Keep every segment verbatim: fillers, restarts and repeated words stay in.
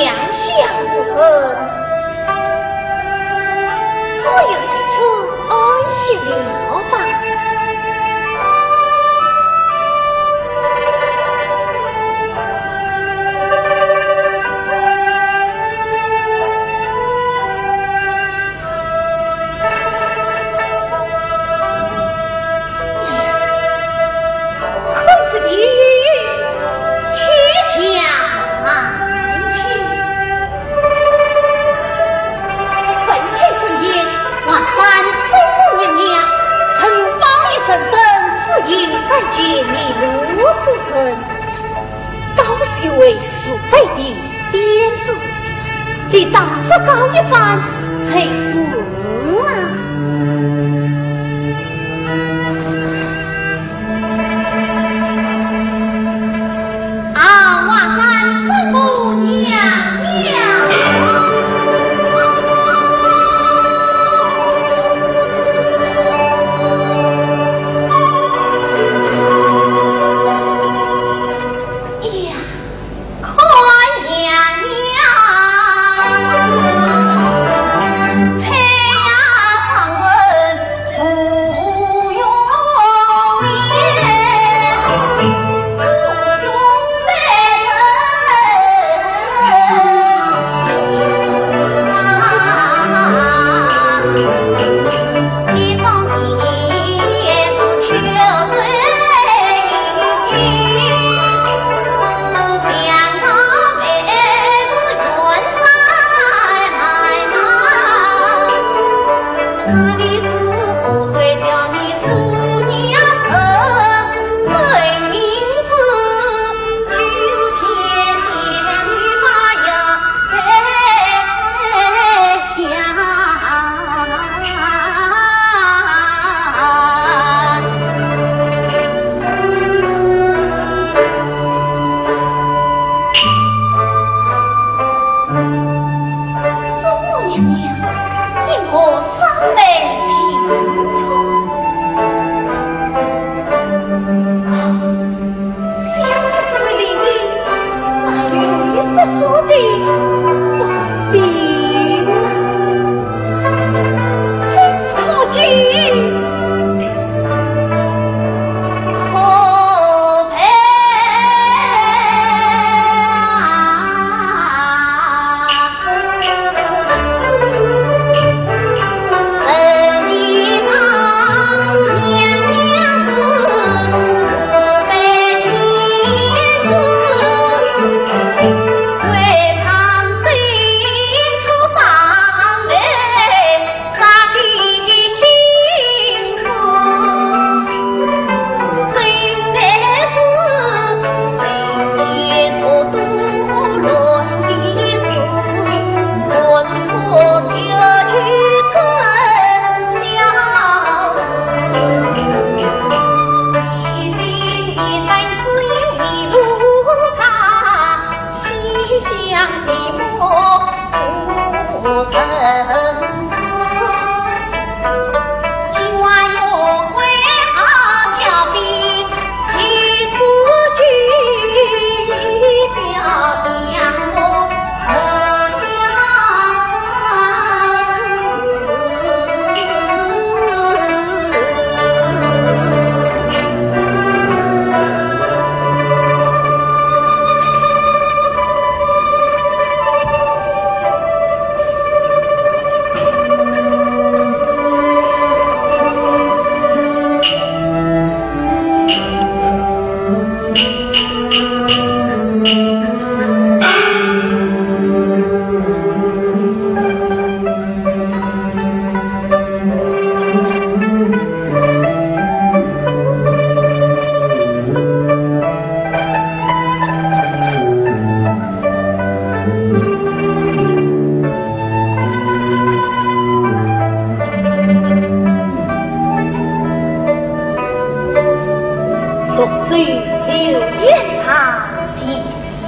两相无恨，我也如此安息了吧。可是你且讲慢些。本天尊严，华山水母娘娘，承包一人生，只因三界迷路之人，倒是一位慈悲的 仙子，你当自告一番才是啊。啊，华山水母娘娘。呀， 看呀呀，随刘延昌提起。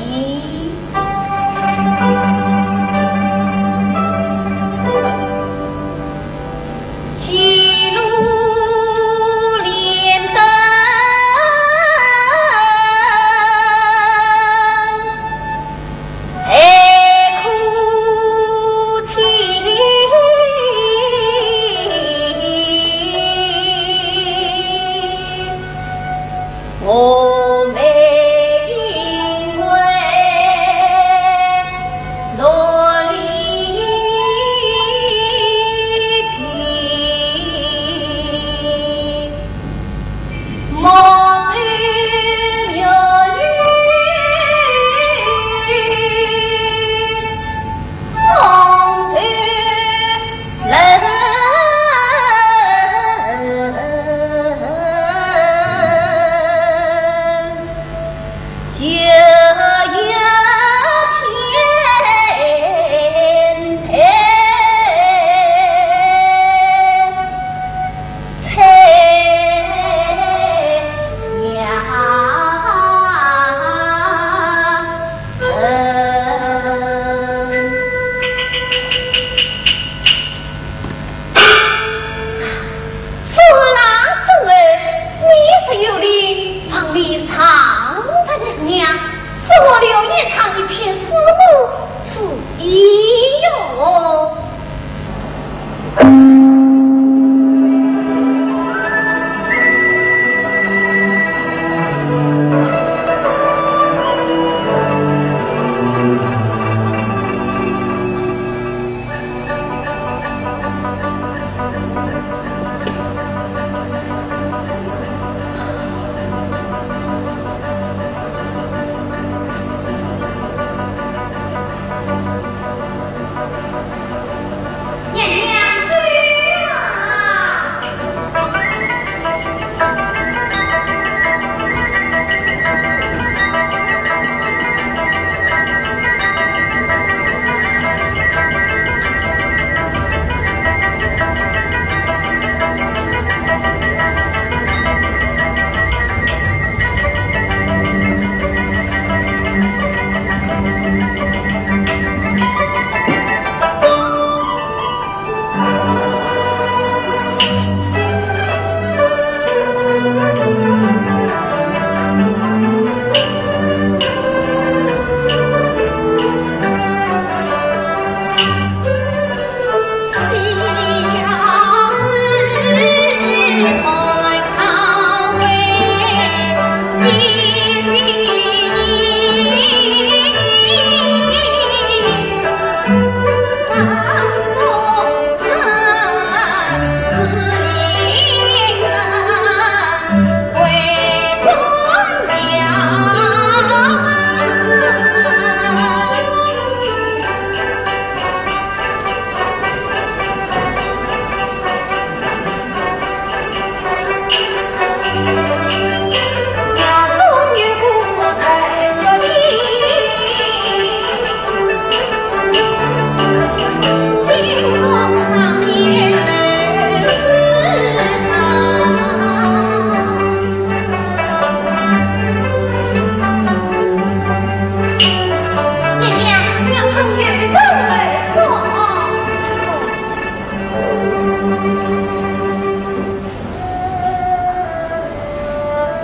苏拉孙儿，你是有礼，望你上上娘，赐我刘延昌一片尸骨，是礼哟。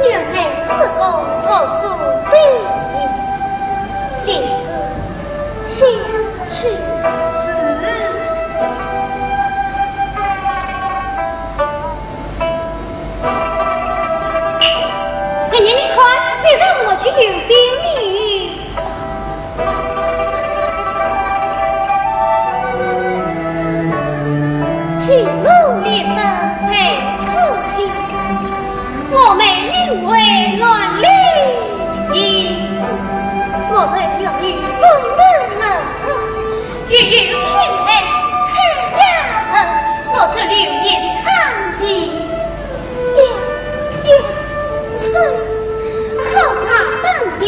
原来是我，我是谁？谁知谁去？哎呀，你看，这人我就有病了。 请我立得配出去，我们因为乱礼，我们要与众人合作，与有情人参加人，我这流言唱的，呀呀唱，好怕本地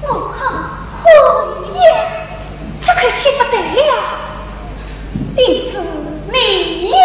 我看可以呀，这可气不得了。定是你呀。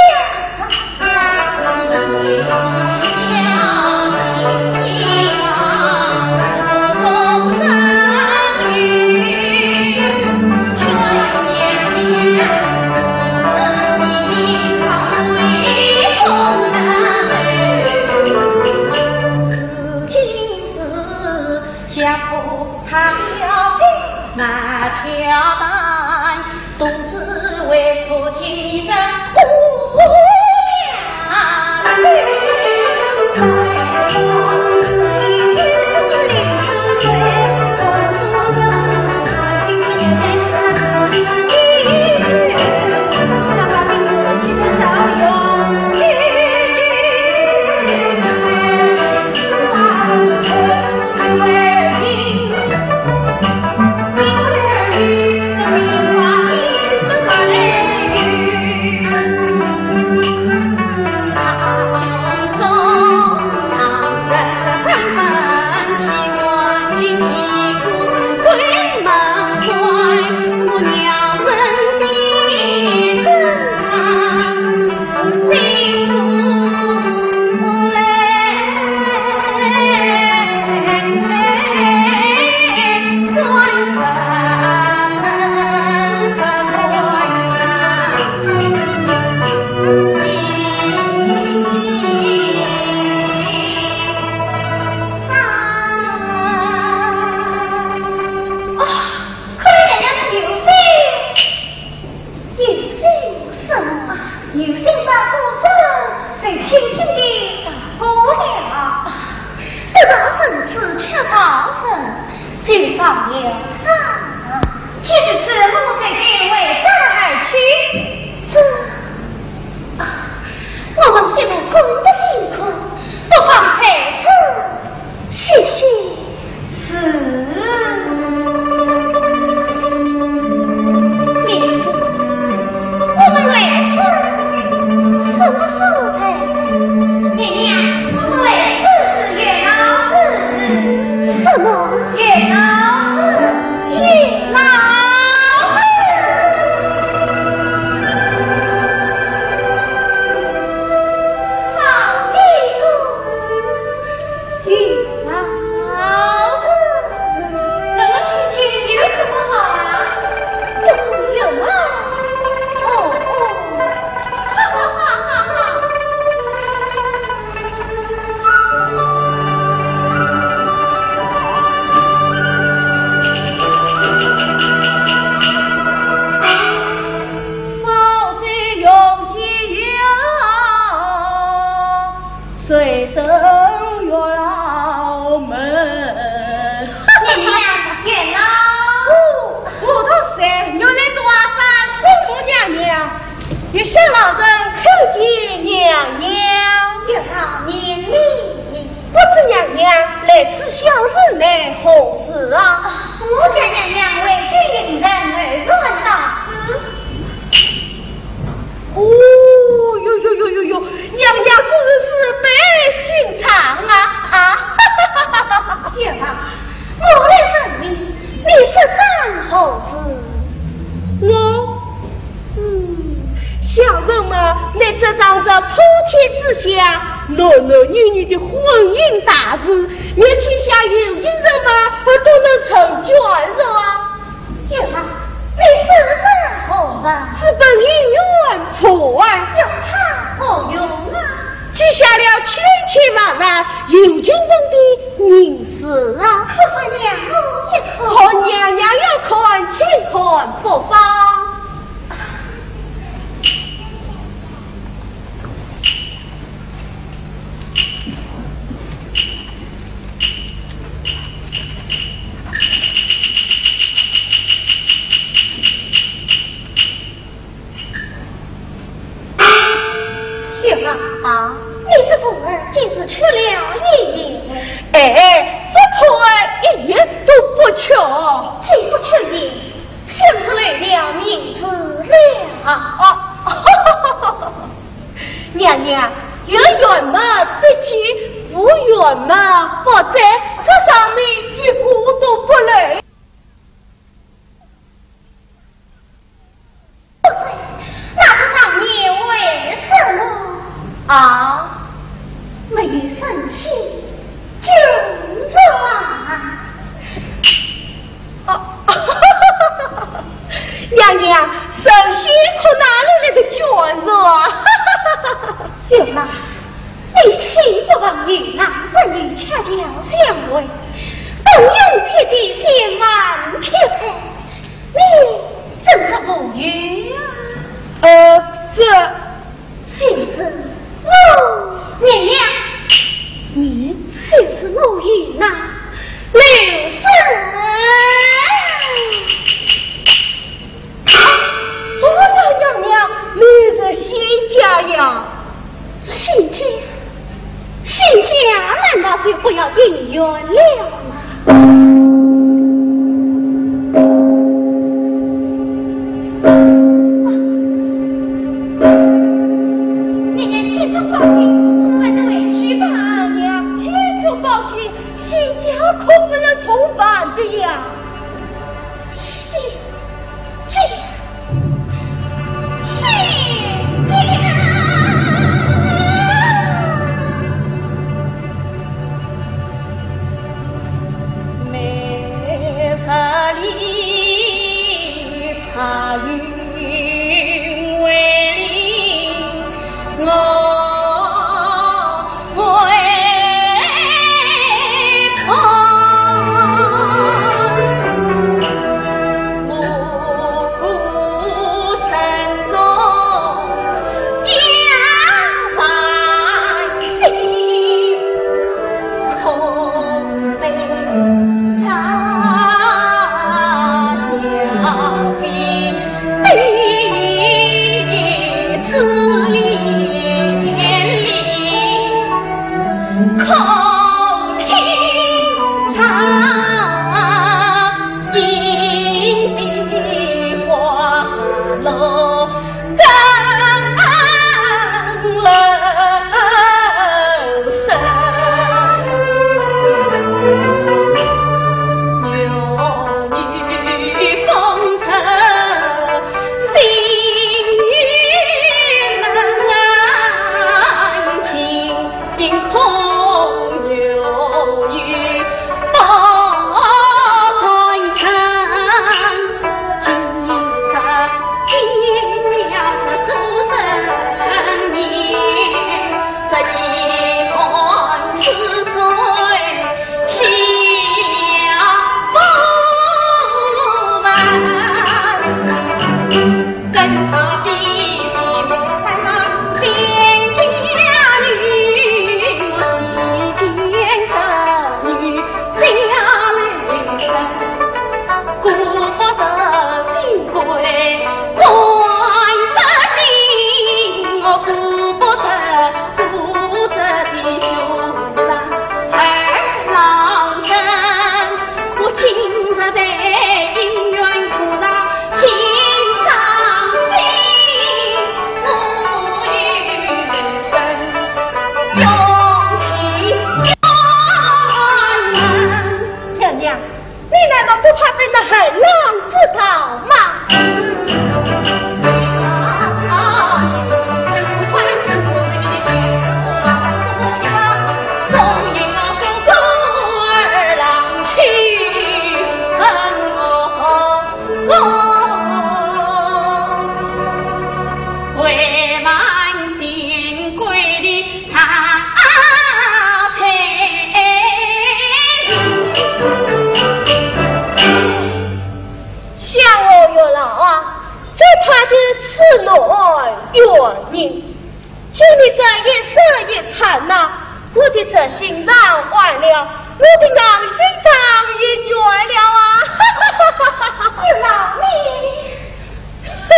到了他。既如此，我们随即回转而去。这，啊，我们既然赶得辛苦，不妨在此歇息。是。明珠，我们来此什么事？哎，娘娘，我们来此是月老之事。什么？月老之事。 老爷，好一个月老。那么，请请有什么话？有有啊。哦，哦。哈哈哈哈哈。 谁等月老门？娘娘，月老。哦，我说谁？原来是外甥姑母娘娘。 月下老人叩见娘娘。月老免礼。不知娘娘来此相迎乃何事啊？我家娘娘为救一人而犯大事。哦，哟哟哟哟哟，娘娘果然是悲心肠啊！啊，哈哈哈哈哈！月老，我来问你，你这干何事？我 嗯，想着嘛，你这桩在普天之下，男男女女的婚姻大事，愿天下有情人嘛，都能成全，是吧？月老，你说这何人？是本姻缘婆啊。要他何用啊？结下了千千万万有情人的名字啊。可是娘我也看。好，娘娘要看，请看不妨。 月老啊，你这凤儿真是缺了一眼。哎，这凤儿一眼都不缺。既不缺眼， 想是漏了名字了。啊，娘娘，有缘嘛必见，无缘嘛不见，这上面一个都不漏。不对，那这上面为什么？啊，没有神仙。 君子啊！啊，娘娘，神仙可哪里来的君子啊？月老，你岂不望与郎中巧巧相会，共饮一杯仙欢铁菜，你怎是无语啊？呃，这 就是我。娘娘，你就是我与那刘生。哦，娘娘，你是仙家呀？仙家？仙家难道就不要姻缘了吗？ 娘娘千种高兴，我们还是回去吧。娘娘千种高兴，仙家可不能同伴的呀。仙家，仙家。不怕被那二郎知道吗？想我月老啊，只怕你痴男怨女。 经你这一说一谈呐，我的这心上安了，我的硬心上也软了啊！月老你，哼，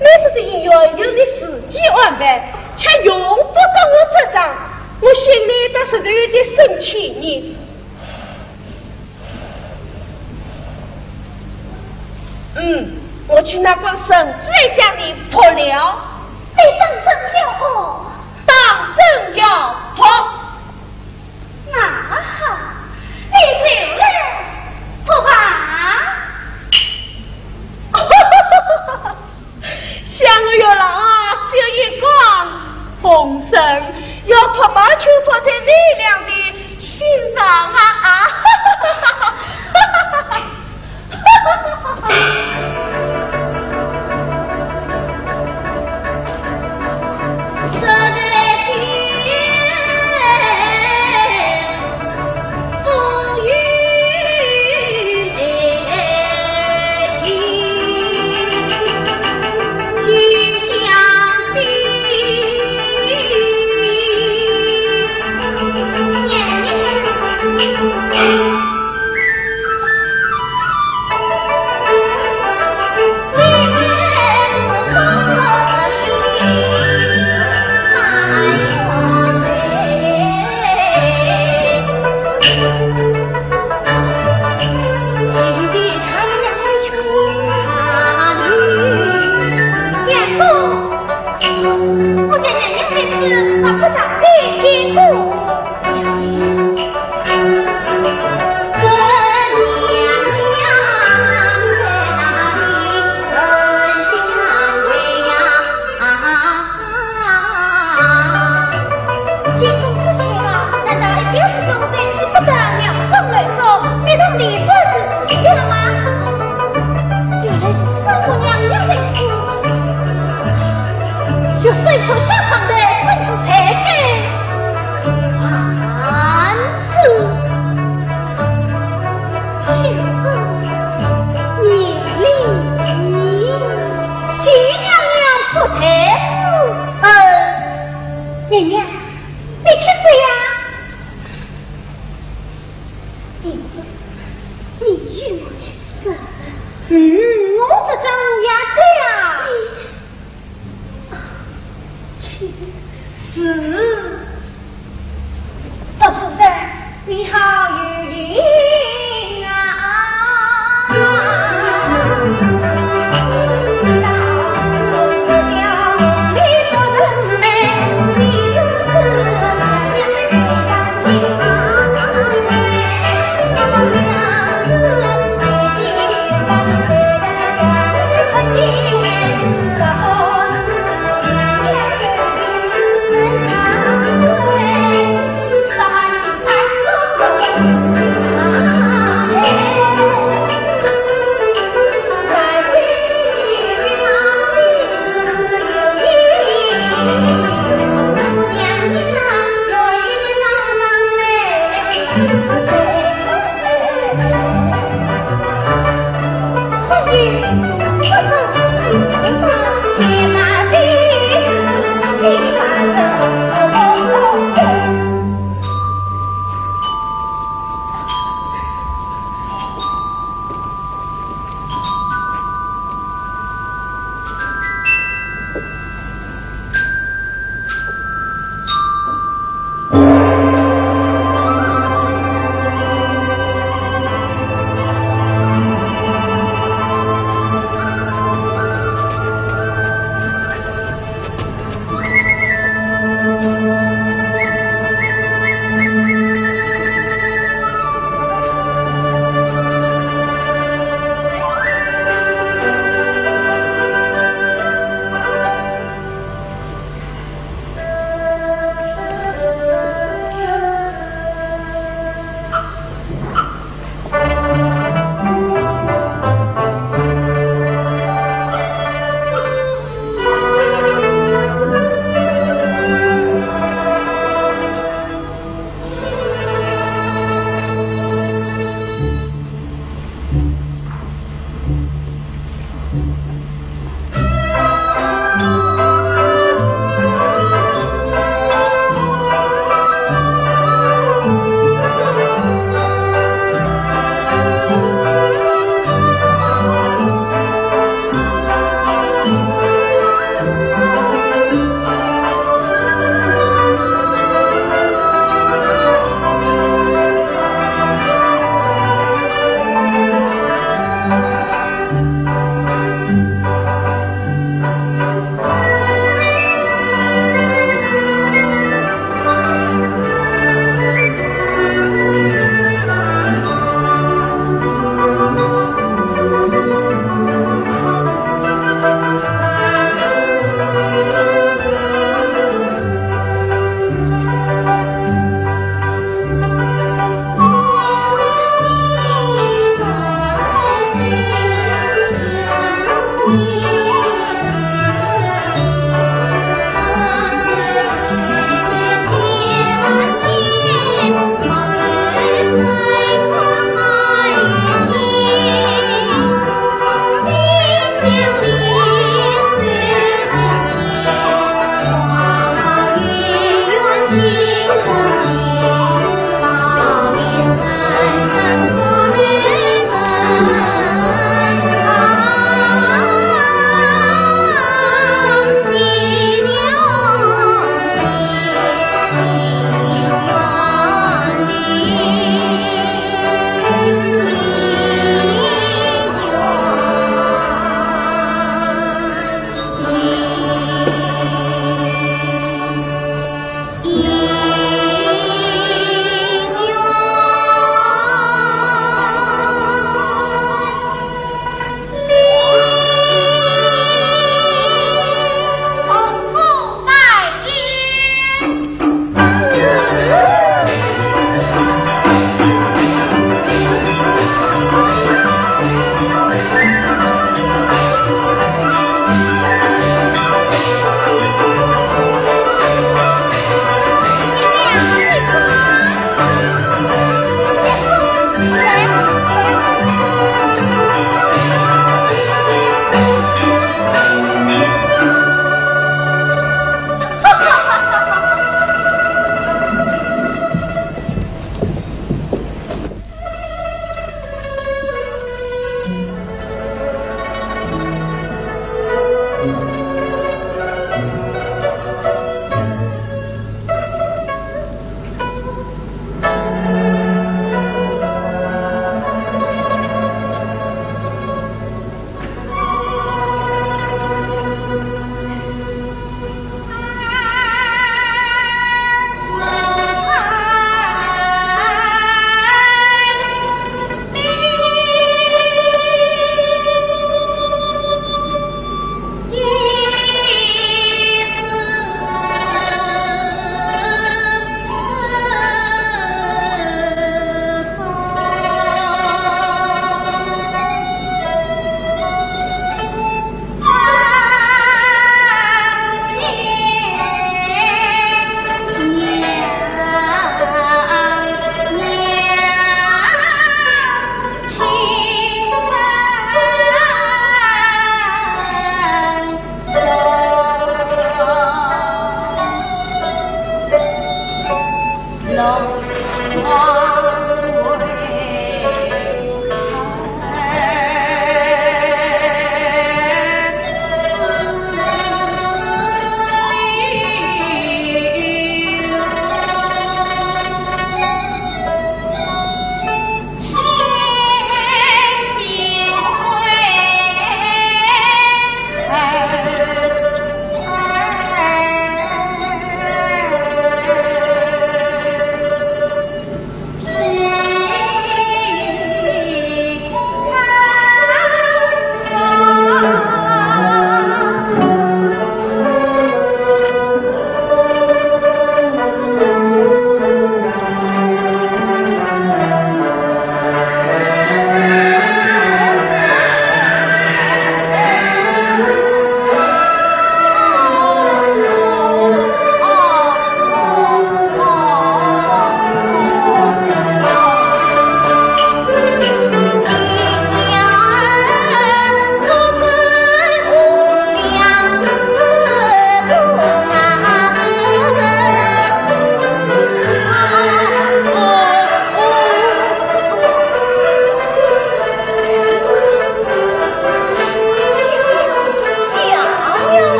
你说是姻缘由你自己安排，却用不着我这张，我心里倒是有点生气呢。 嗯，我去拿根绳子来将你托了。你当真要托？当真要托。那好，你就来托吧。 想我月老啊，只有一桩风声，要托嘛就托在你俩的心上啊！啊！娘娘，你去说呀。你与我去说。嗯，我这张也这样。你，去。是。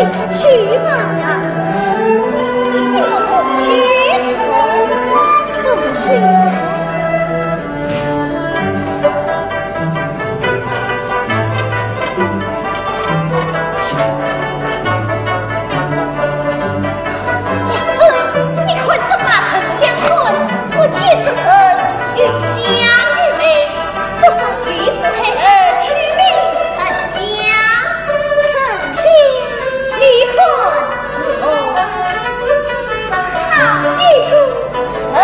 去吧，你们母亲，我们去吧。你看这把藤相看，不见得有香味。 这个女子孩儿取名陈香，陈香，你看如何？好一个陈香啊！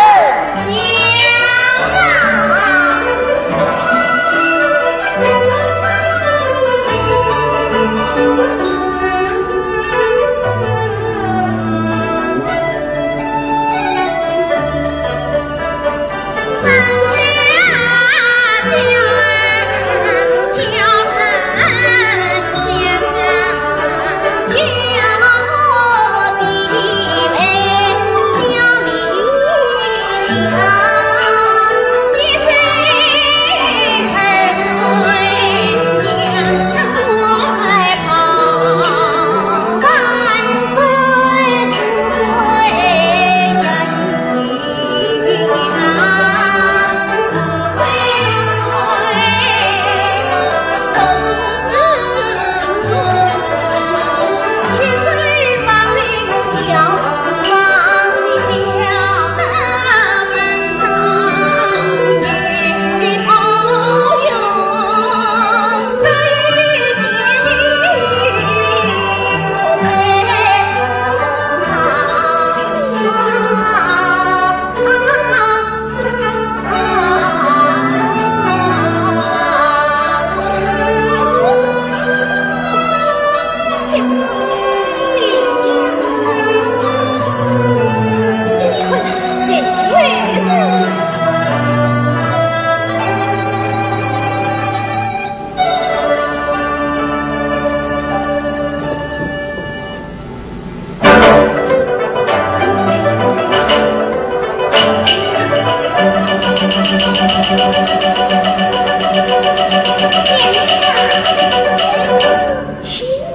亲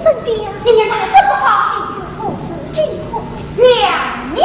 生的，你也来得不好，不知今后。娘娘。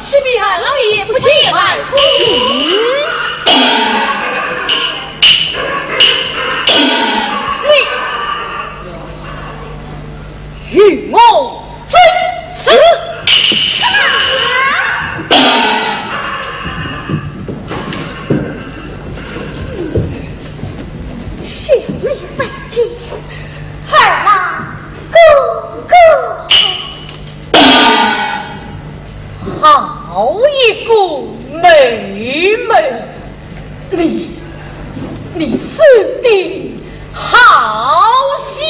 启禀二老爷，不见二公子。你与我对质。小妹拜见二郎哥哥。 好一个妹妹，你，你生得好像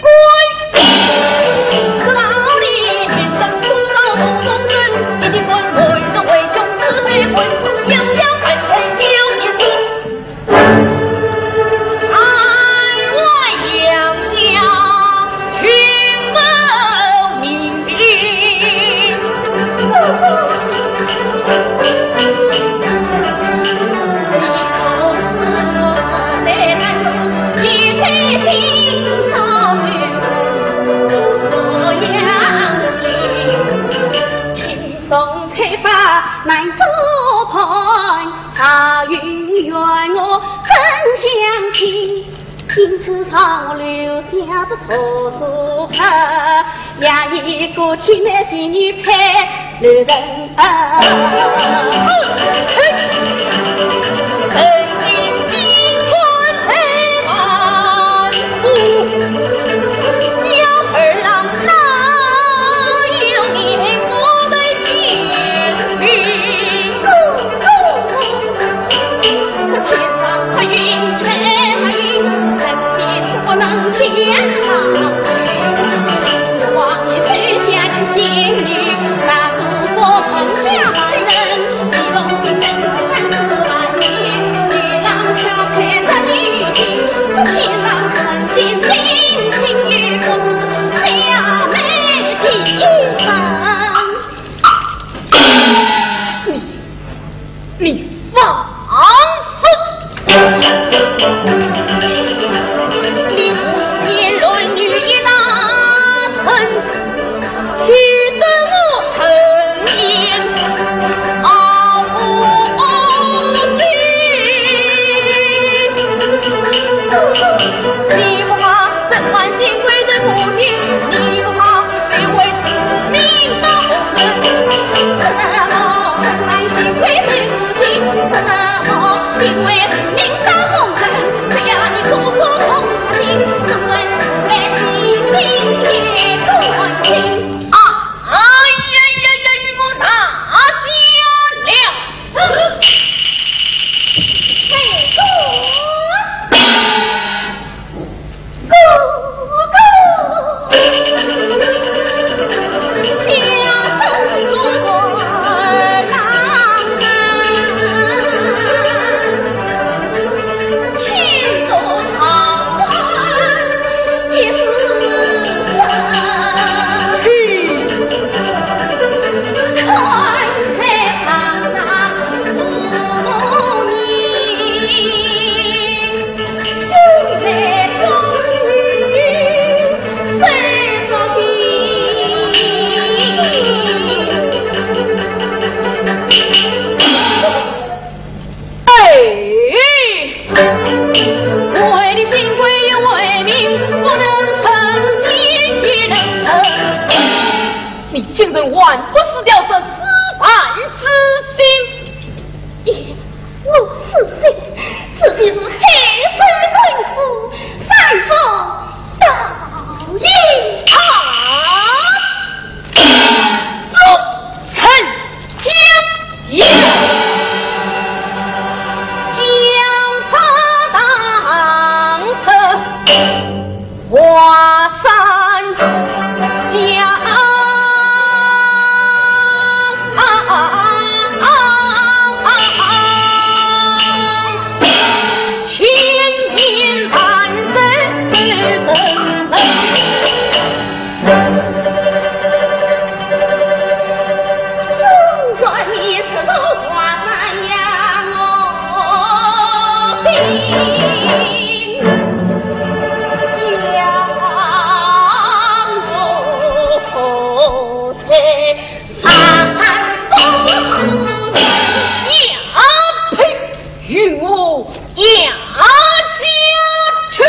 鬼。你放肆！你胡言乱语一大堆，气得我沉吟。你竟然还不死掉这自残之心！ 我死心，这就是海水滚苦，山风倒影啊！众臣听令，将他打成 华山下。与我押下去。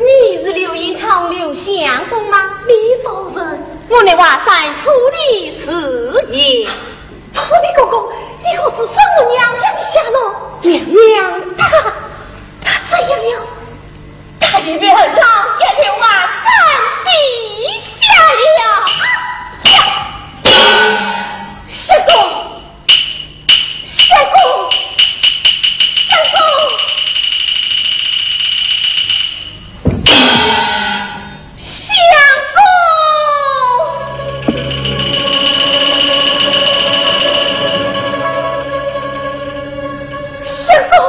你是柳银堂柳相公吗？你做甚？我乃华山土地是也。土地公公，你可知生我娘家的下落？娘娘她，她怎样了？她已被二郎押到华山地下了。啊，相公，相公，相公，相公。相公。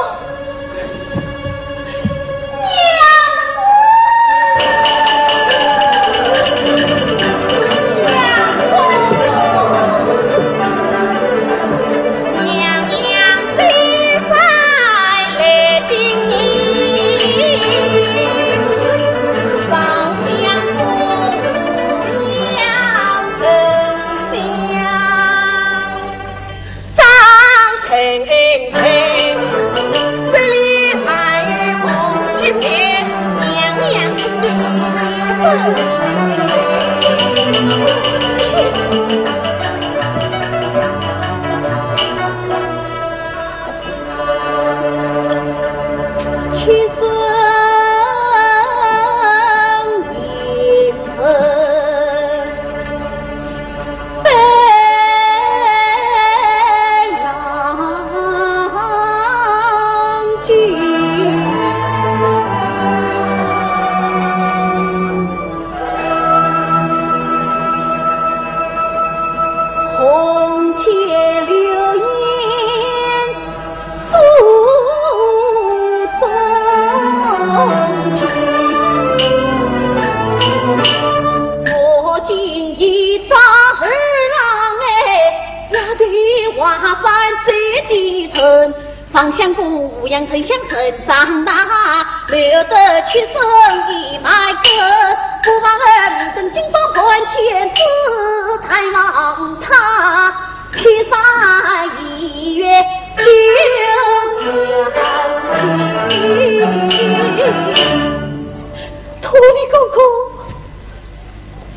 土地公公，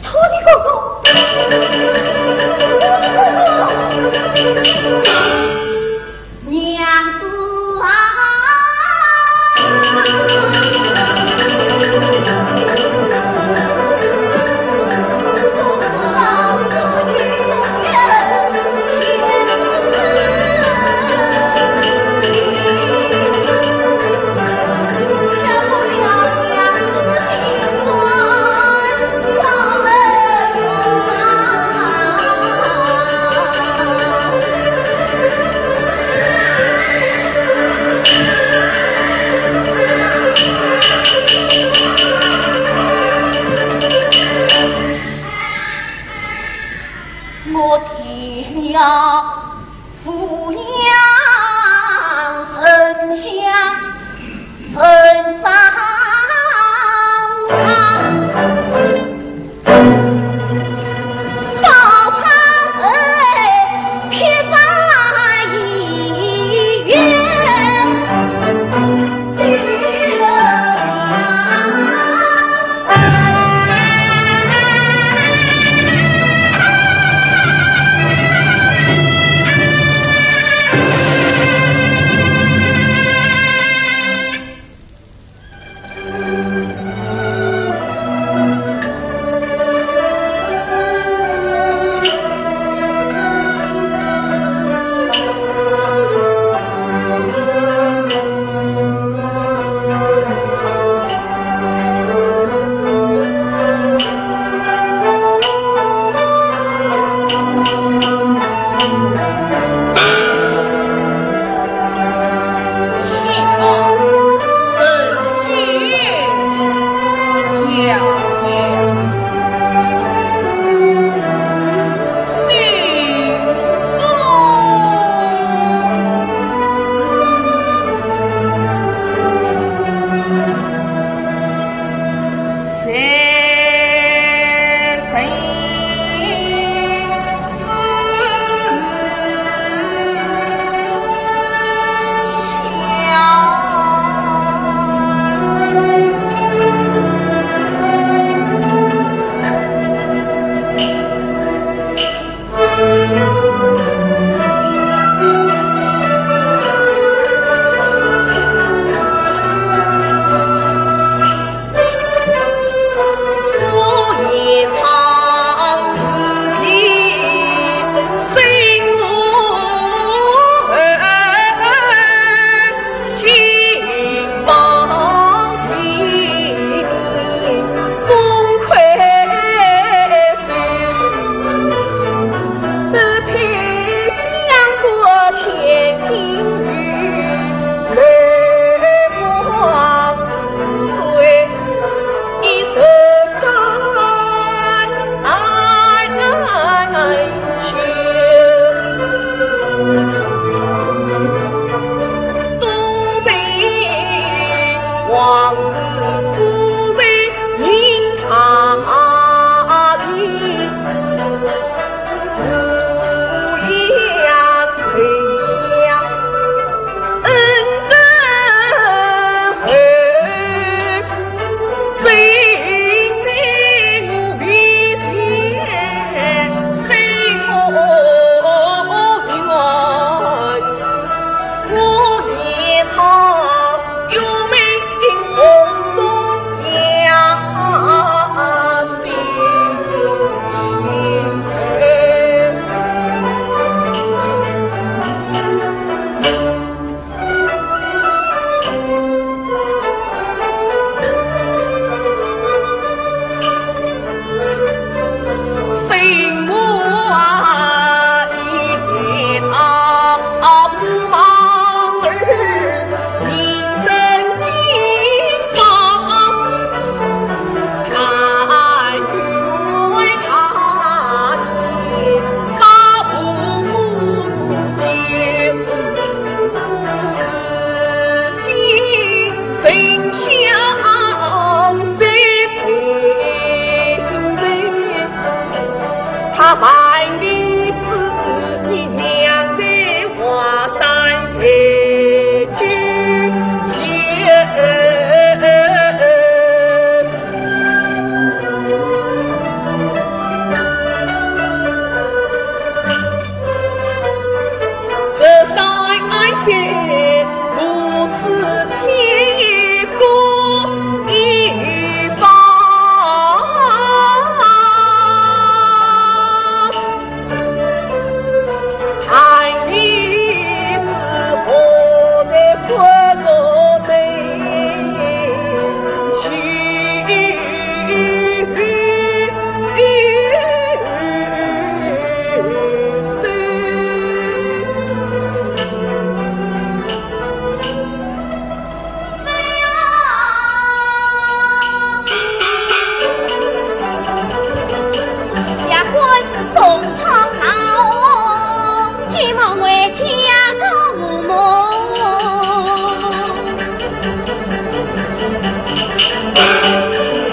土地公公。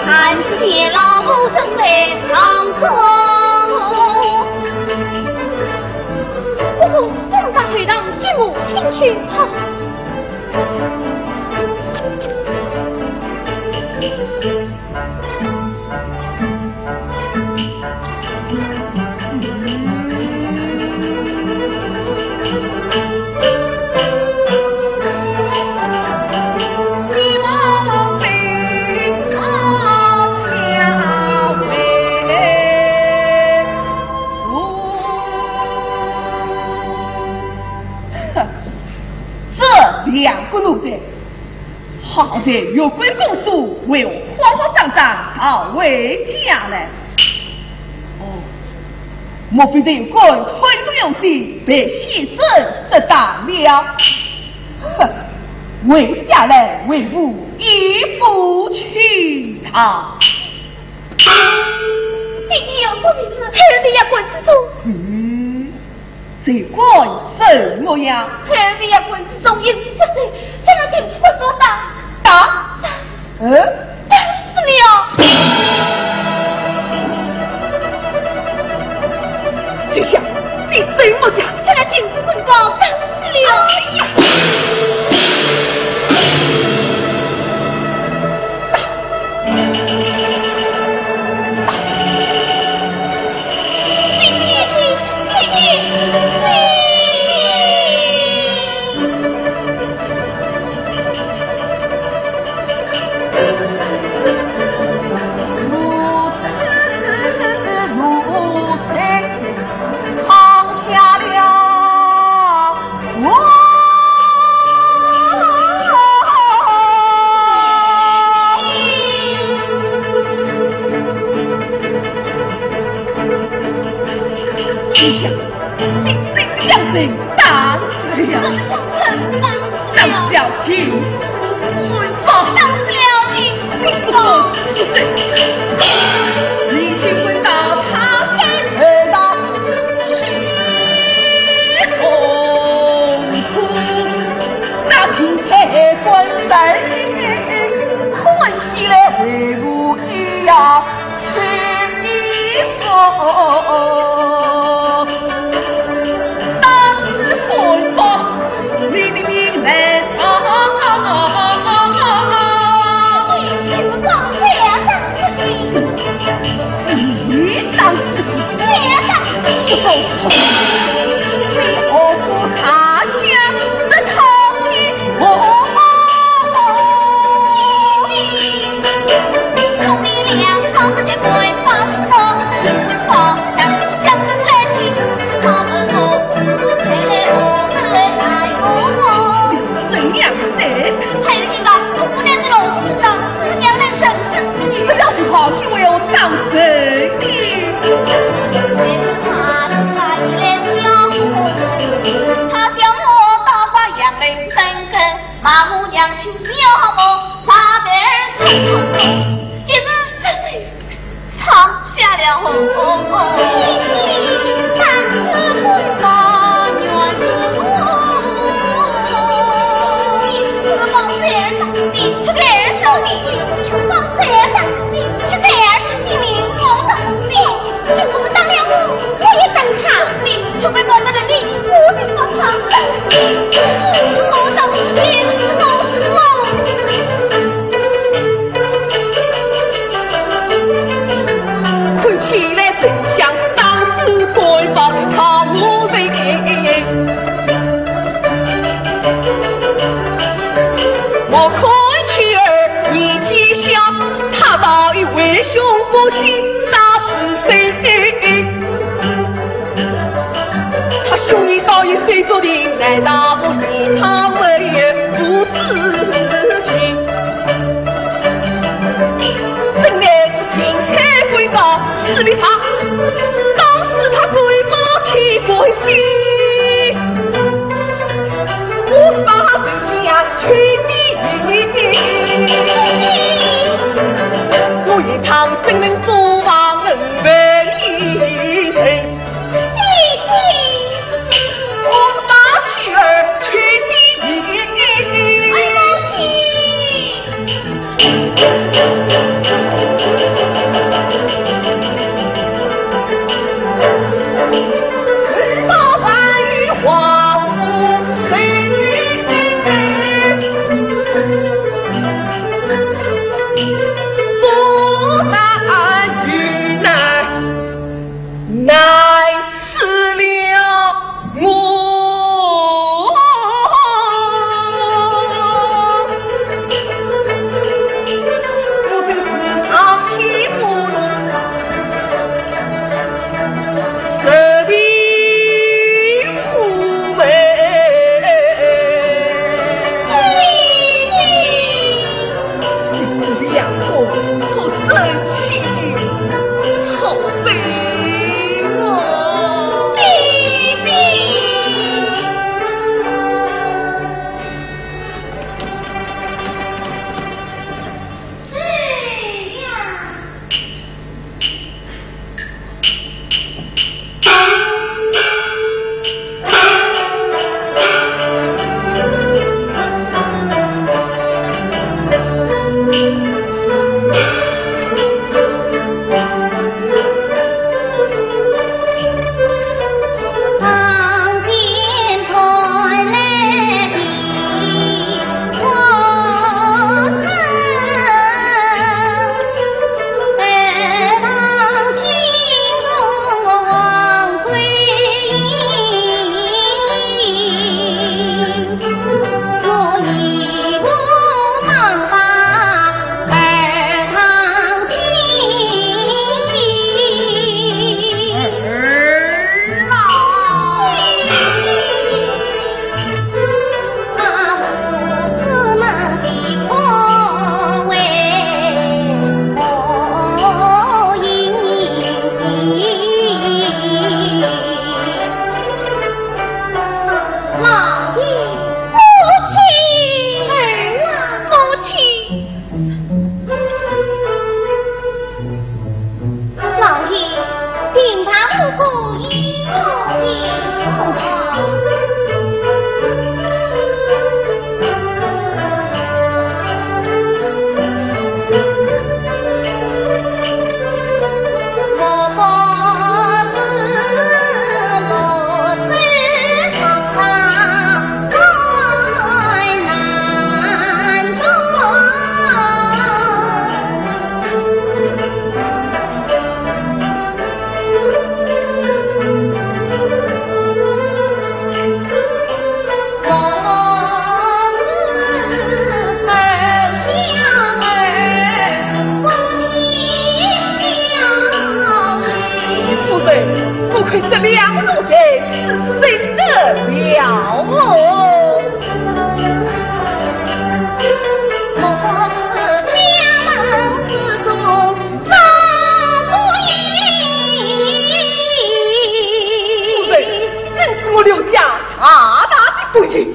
看见老母正在堂中。不过，方丈后堂，接我进去。好。 这两个奴才， 好在月桂公主为我慌慌张张逃回家来。哦，莫非这月桂很有用心，被先生识到了？哼，回家来为父一步去啊！爹爹要做的事，孩儿也管不住。嗯， 这个怎么样？孩儿也管不住，一时失手，将那金子棍棒打，打，打，嗯？打死了。秋香，你怎么讲？将那金子棍棒打死了。哎呀！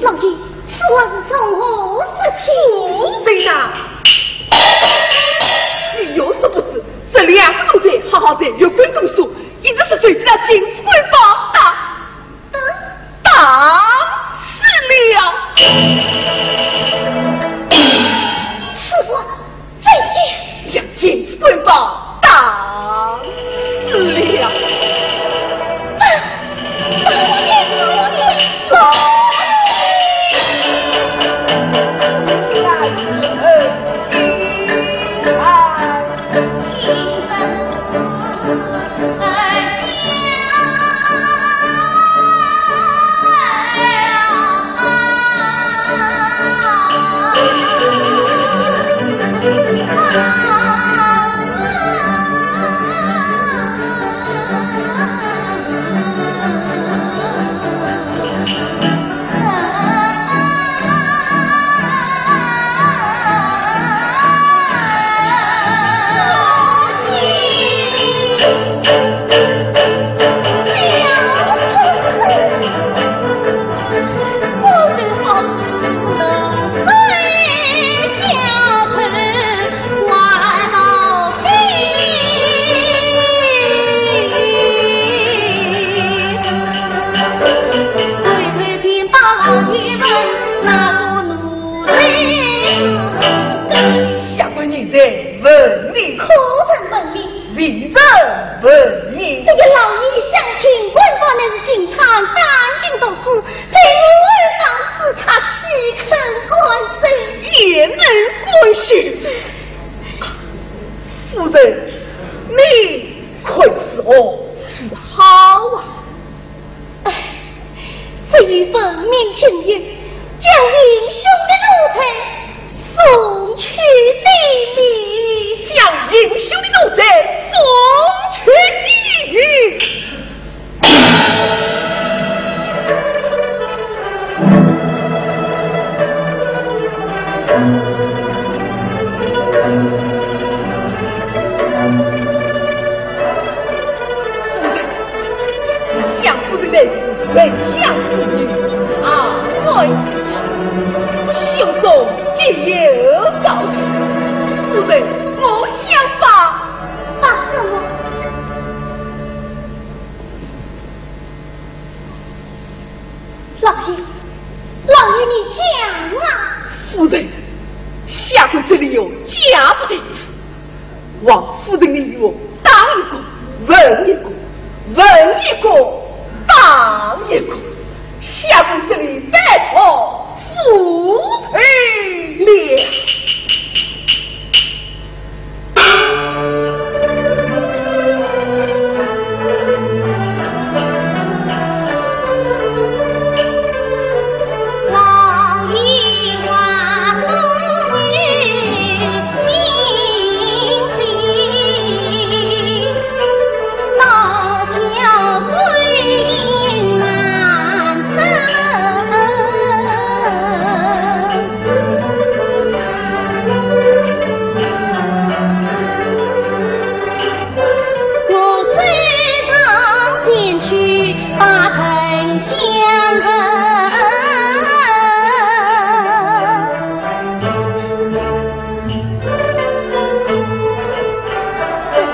老爷，此话是从何说起？谁呀？你又说不是，这两个奴才好好在学馆读书，一直是受起了金副官棒打，打死了。师傅，再见。将金副官棒打死了。下官人在问你。何人问你？未曾问你。这个老爷想请官方乃是进昌当今读书，在我儿房子他岂肯甘心？也能甘心。夫人，你看如何？是好啊。 哎，只有奉命请愿，将英雄的奴才送去抵命。将英雄的奴才送去抵命。相府的内侍，闻香四起，啊，跪下，胸中必有高人。夫人，我想拜。拜什么？老爷，老爷，你讲啊！夫人，下官这里有讲不得的事。 王夫人的冤，打一个，问一个，问一个，打一个，下官这里拜托夫人了。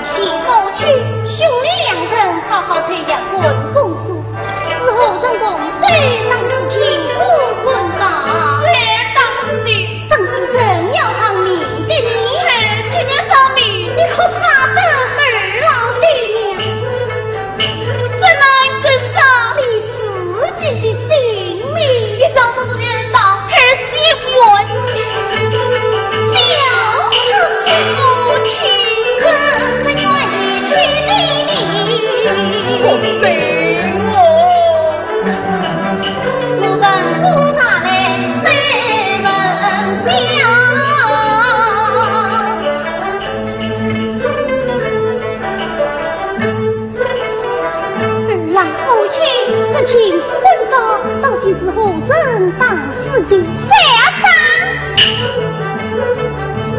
先过去，兄妹两人好好在学馆共书，事后成功再当是进府官吧。这当是的。当今人要偿命的呢。哎，今日偿命，你可舍得二老的呢？怎能真舍？你自己的性命。你倒不知道，太喜欢。 老夫妻之情深重，到底是何人当 是的，小三。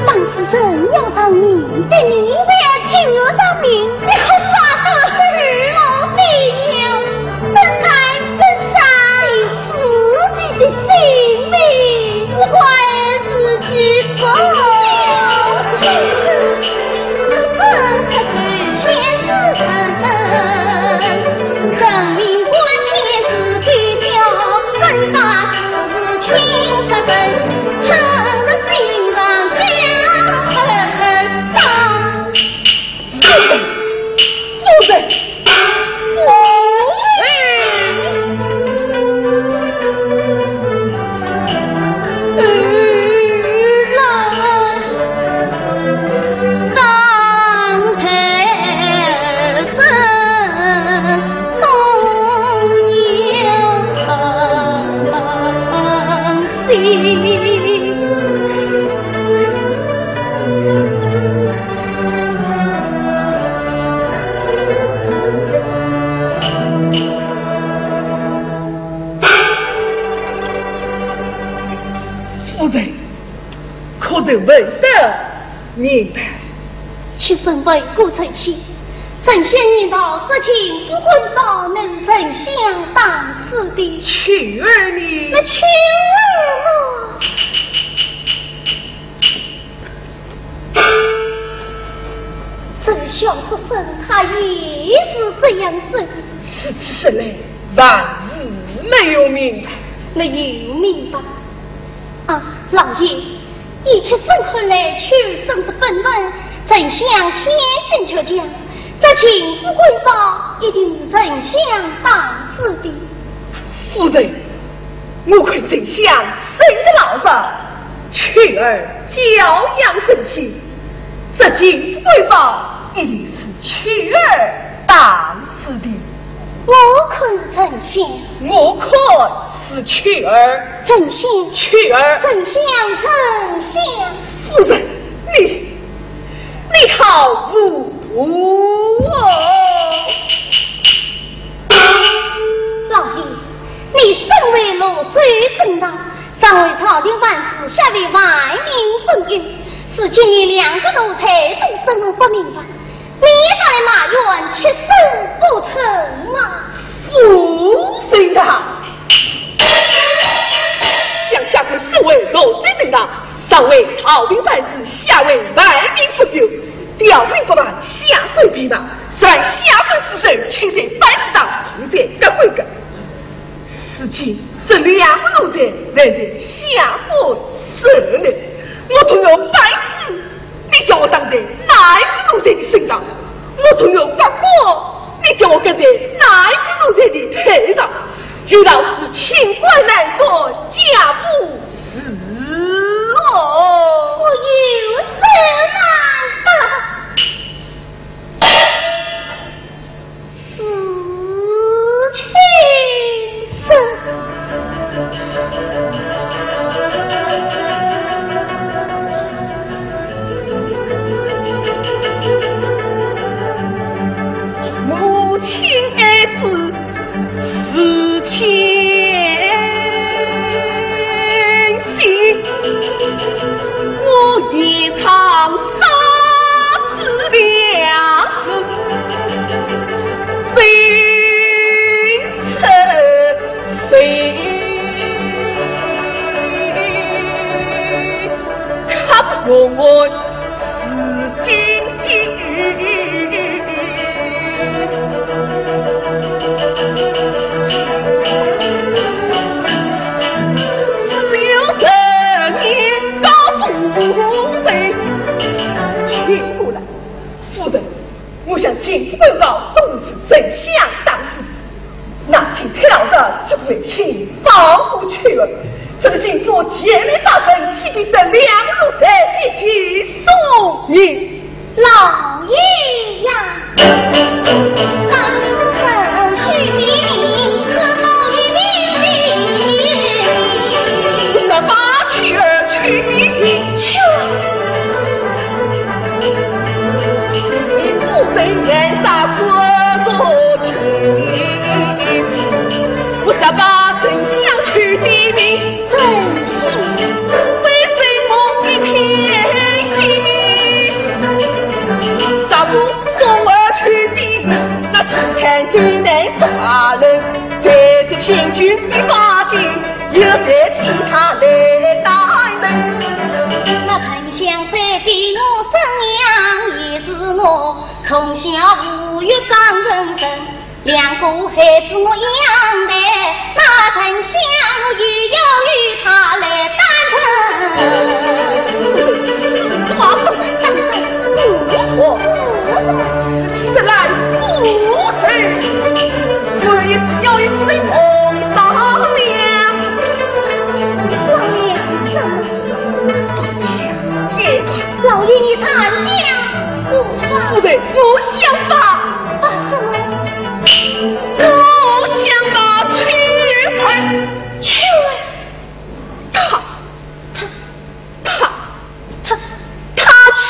当时人要偿命的，你还要求偿命，你可舍得二老的了？怎奈怎奈，自己的性夫人，夫人，夫人。夫人，可曾问得明白？妾身问过丞相，丞相言道，这金珠官宝乃是丞相赏赐的。秋儿呢？那秋儿嘛，这小畜生，他也是这样说的。此次来，万事没有明白。没有明白？ 啊，老爷，依妾身看来，秋儿真是笨卵，丞相先生却讲，这金珠官宝一定是丞相赏赐的。夫人，我看丞相生得老实，秋儿教养真心，这金珠官宝一定是秋儿赏赐的。 我看丞相，我看是秋儿，丞相，秋儿，丞相，丞相。夫人，你，你好糊涂哦！老爷，你身为潞州巡抚，上为朝廷办事，下为万民所用，如今你两个奴才都审问不明白， 你也敢来埋怨，妾身不成吗？夫人啊，想下官身为潞州巡抚，上为朝廷办事，下为万民所用，调兵不办，下官便骂，虽然下官之罪，请在办事当中，同罪各归各。如今这两个奴才，难在下官手里，我同样办事， 你叫我当在哪一个奴才的身上？我同样发火，你叫我跟在哪一个奴才的腿上？有道是清官难断家不死哦。我有何难断？ 是，请说。母亲爱子是天心，我一场 夫人，我想金珠官宝都是丞相赏赐，那钦差老爷就不会轻放过秋儿。这个金珠前来打人，岂比这两个奴才一起送命？老爷呀！ 那丞相在的我怎样也是我，从小无育长成人，两个孩子我养大，那丞相又要由他来担任。此话不能当真，不错。我想把，我想把秋儿，秋儿，他，他，他，他，他去。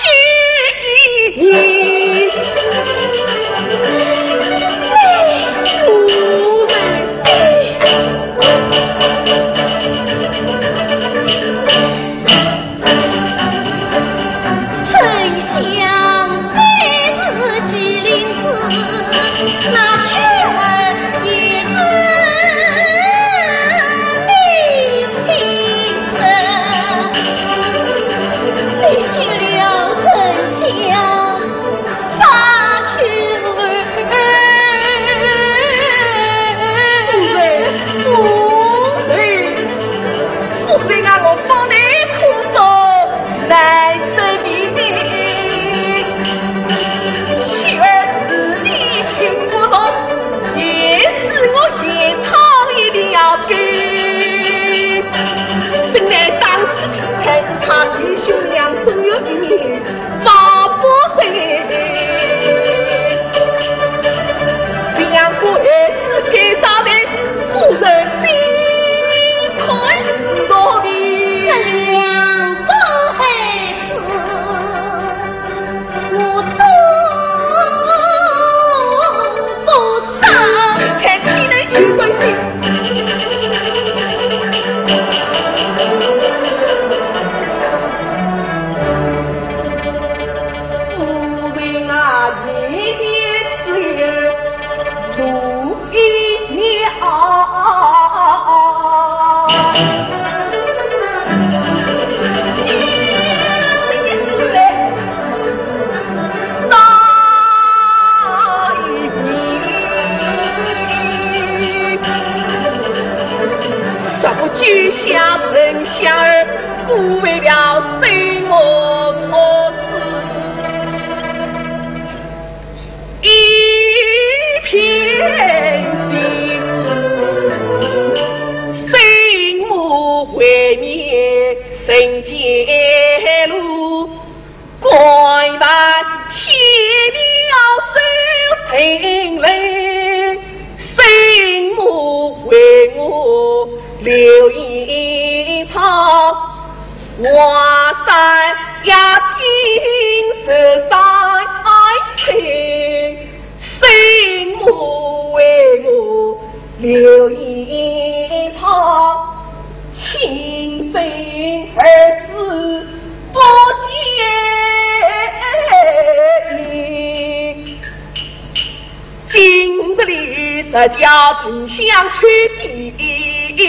今日里这叫萍乡秋第一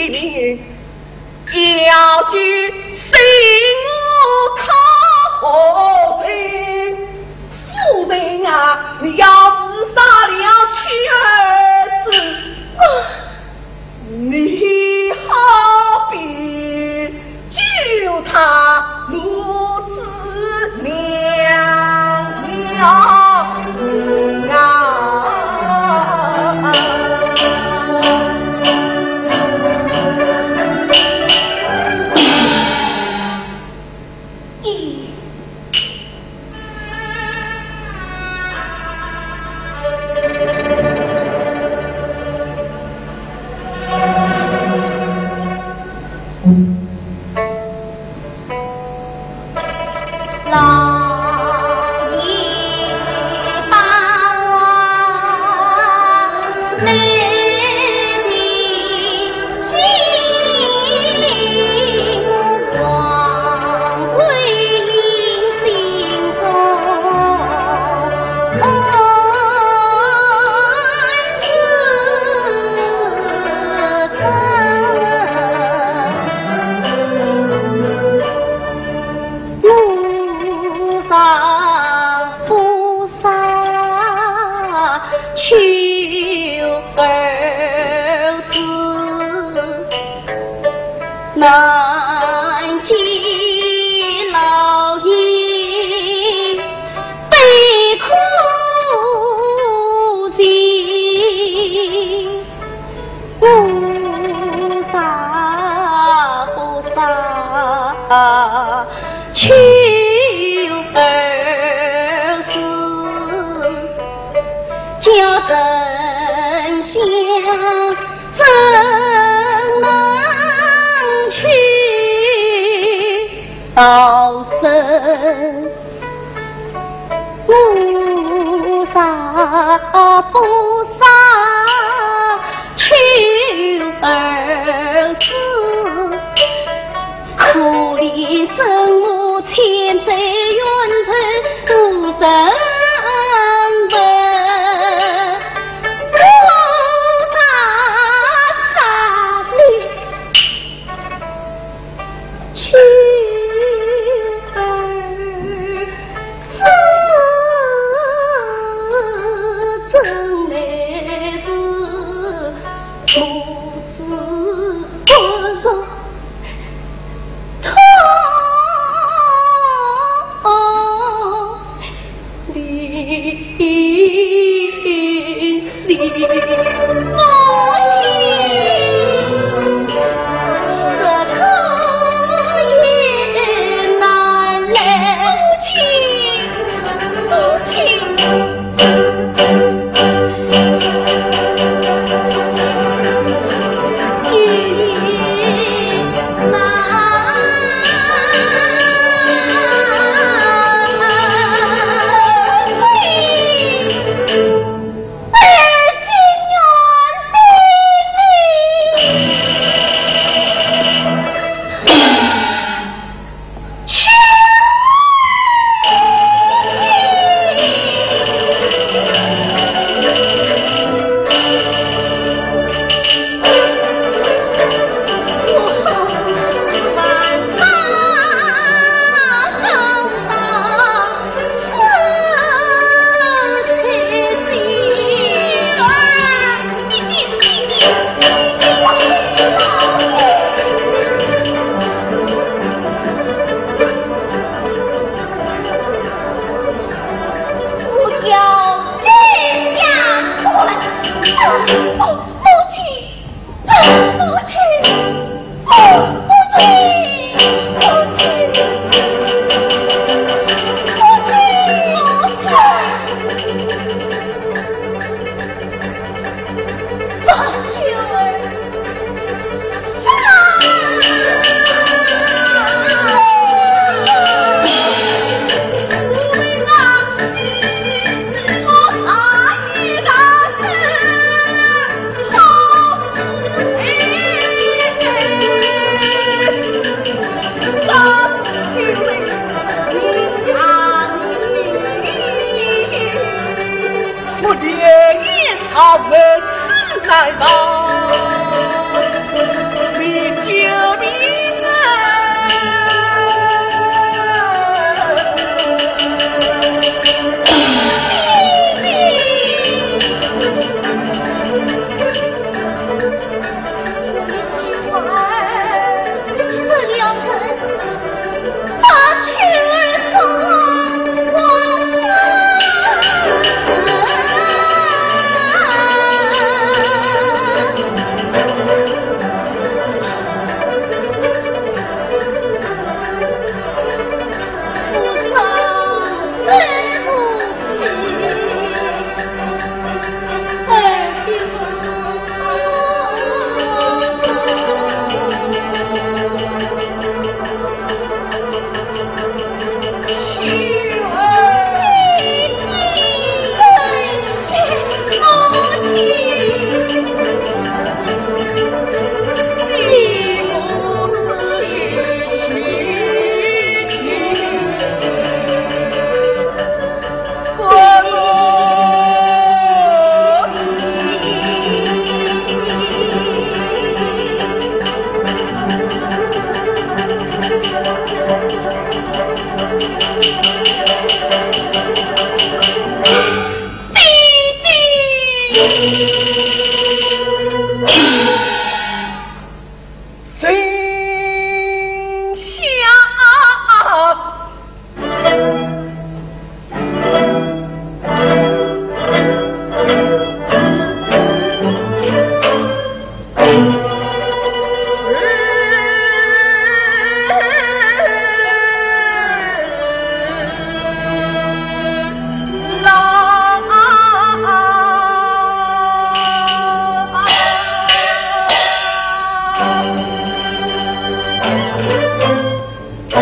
名，要救新我靠后人。夫人啊，你要自杀了，秋儿子。你好比救他如此娘娘啊！道生菩萨，菩萨，求儿子，可怜生母千载冤仇无人报，菩萨，你 求儿子，真乃是母子不如托 不要这样管。母亲，母亲，母亲，母亲，母亲，母亲。宝贝儿。 我爹也朝门来到，你救命啊！弟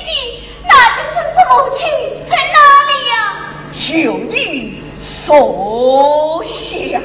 弟，那个孙子母亲在哪里呀？就你所想。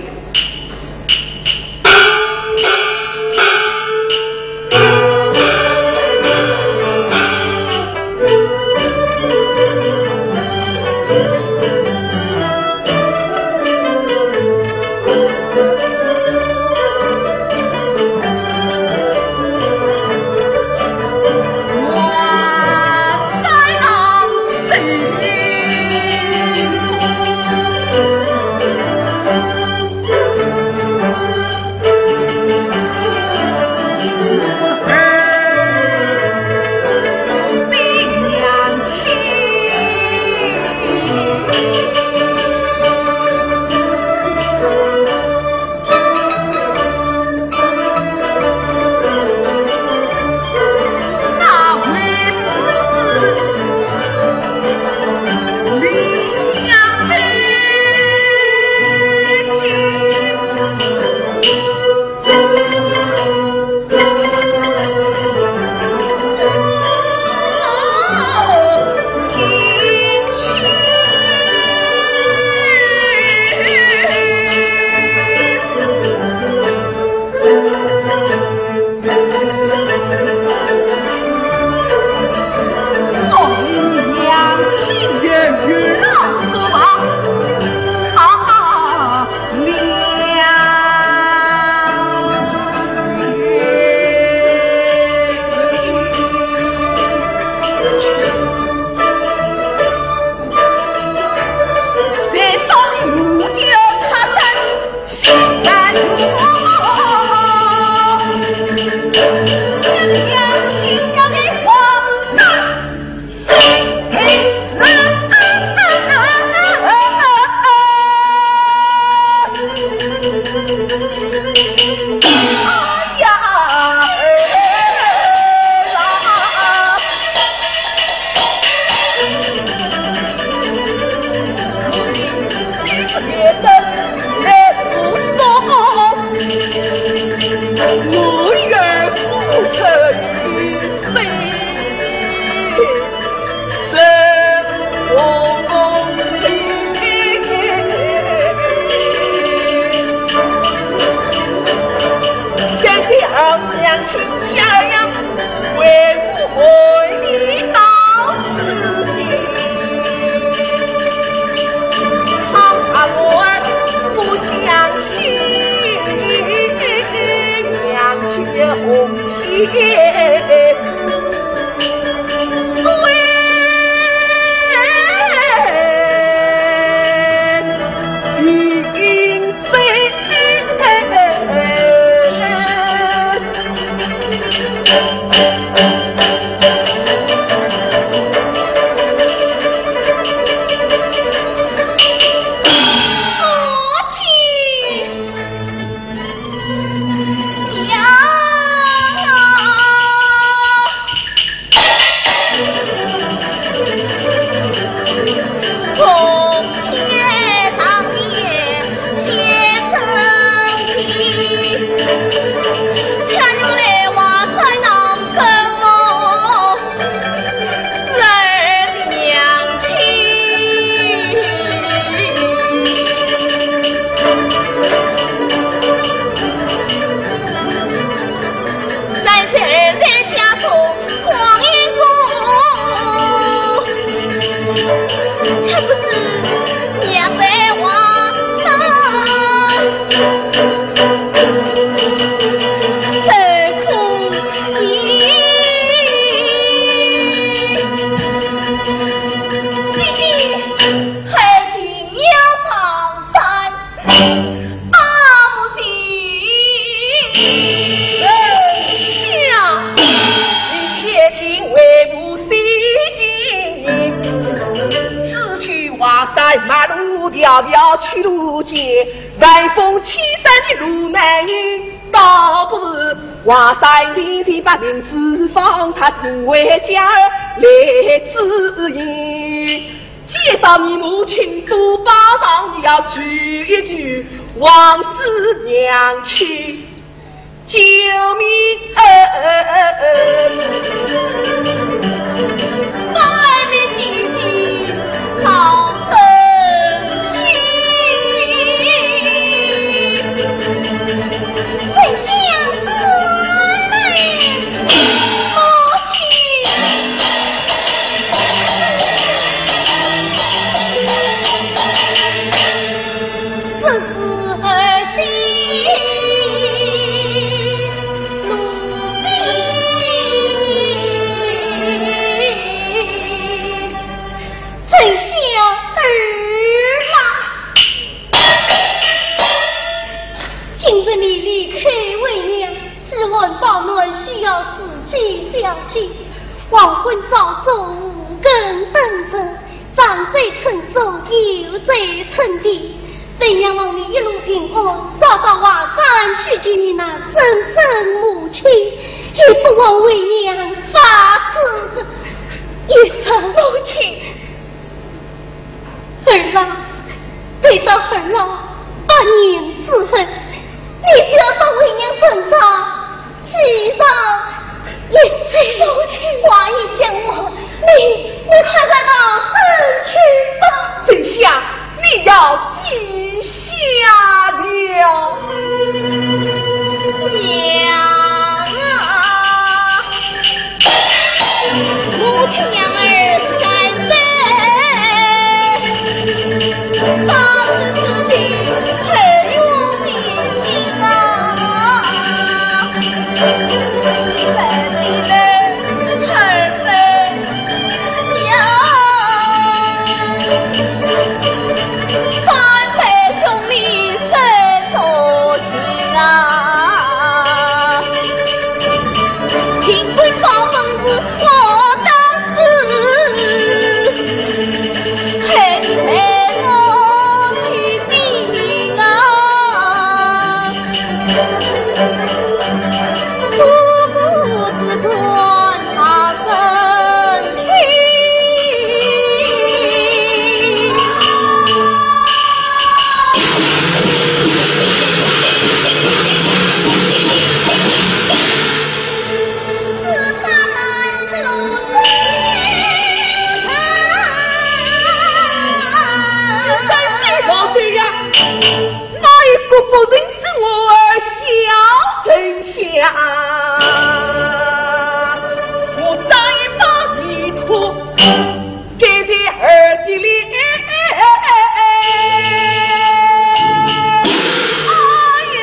你且听为父先言。此去华山马路迢迢去路艰，万峰千山的路难行，倒不如华山连天拔顶四方，他定会将来指引。 今朝你母亲都拜堂，你要救一救王氏娘亲，救命啊！方爱民弟弟，逃生去。 今日你离开为娘，饥寒保暖需要自己小心。黄昏早作五更灯火，上嘴称祖，下嘴称爹。为娘望你一路平安，早到华山去救你那生身母亲，也不枉为娘发此一生。母亲， 儿啊，待到儿啊，百年之后，你只要到为娘身上，其他一切话已经忘，你，你快快到身去吧。殿下，你要记下了。娘啊！ 母亲娘儿三生，八十之地，很有信心啊。你们的人才分享，三代兄弟生 情啊，情关方门是我当时，还你陪我去定啊。不顾自尊 老贼呀！ 哪一个不认识我儿小丞相？我打一把泥土，给你儿的脸。哎呀！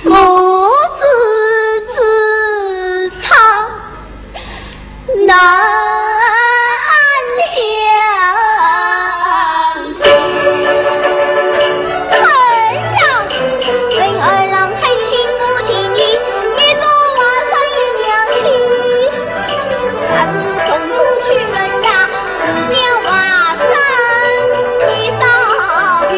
母子之情，难相及。儿啊，问儿郎恨亲不情义，一朝华山一了情。 他是从不去问他，只叫华山一到底。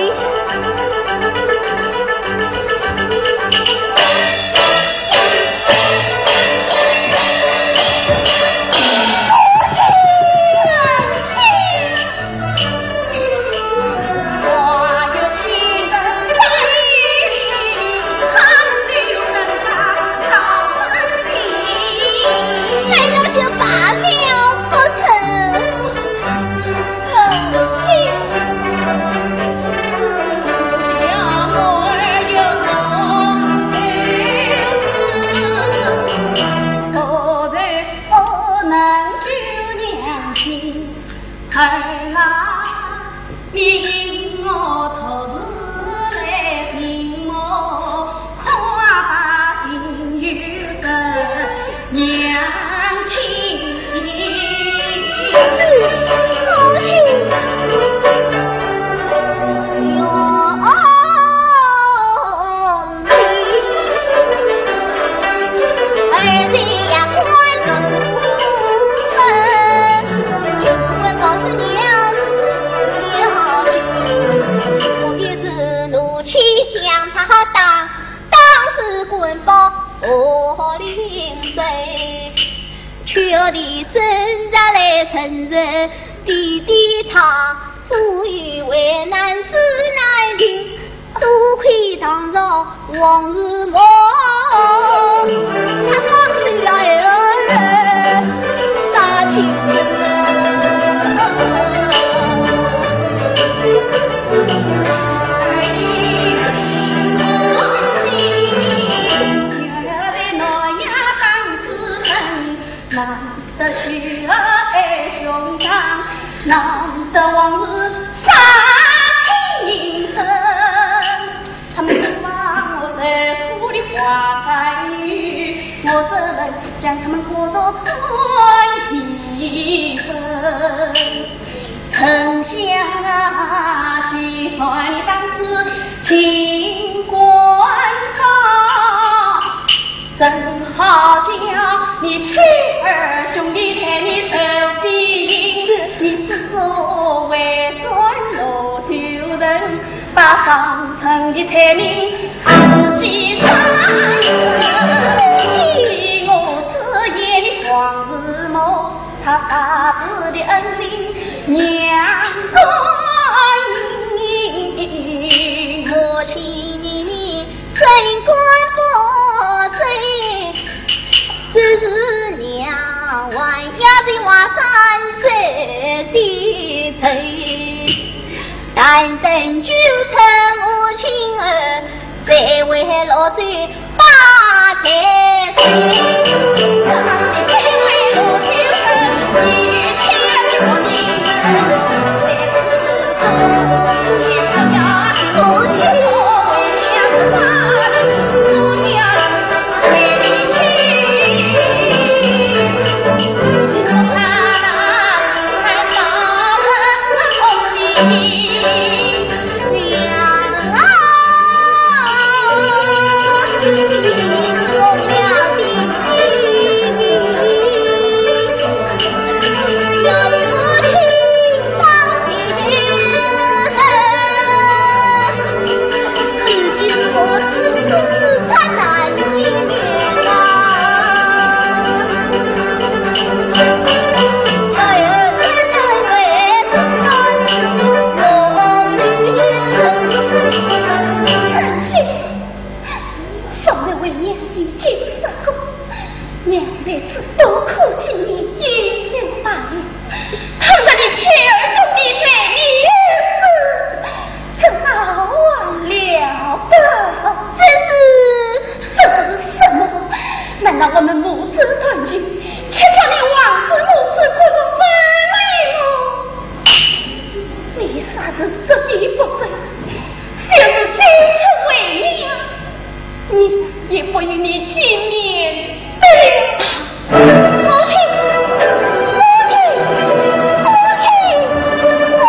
八方城的财民自己打，我只眼的王子梦，他发自的恩人娘子。我请你真官不正，只是娘还要是话三岁的罪。 但等九成母亲儿，再为老身把台。上面为娘已经说过，娘在此多苦几年已经罢了，倘若你妻儿兄弟在你此，这早晚了得。这是，这是什么？难道我们母子团聚，却叫你王子母子不如分离吗？你杀人这地不正， 就是君臣为娘，你也不与你见面的。母亲，母亲，母亲，母亲。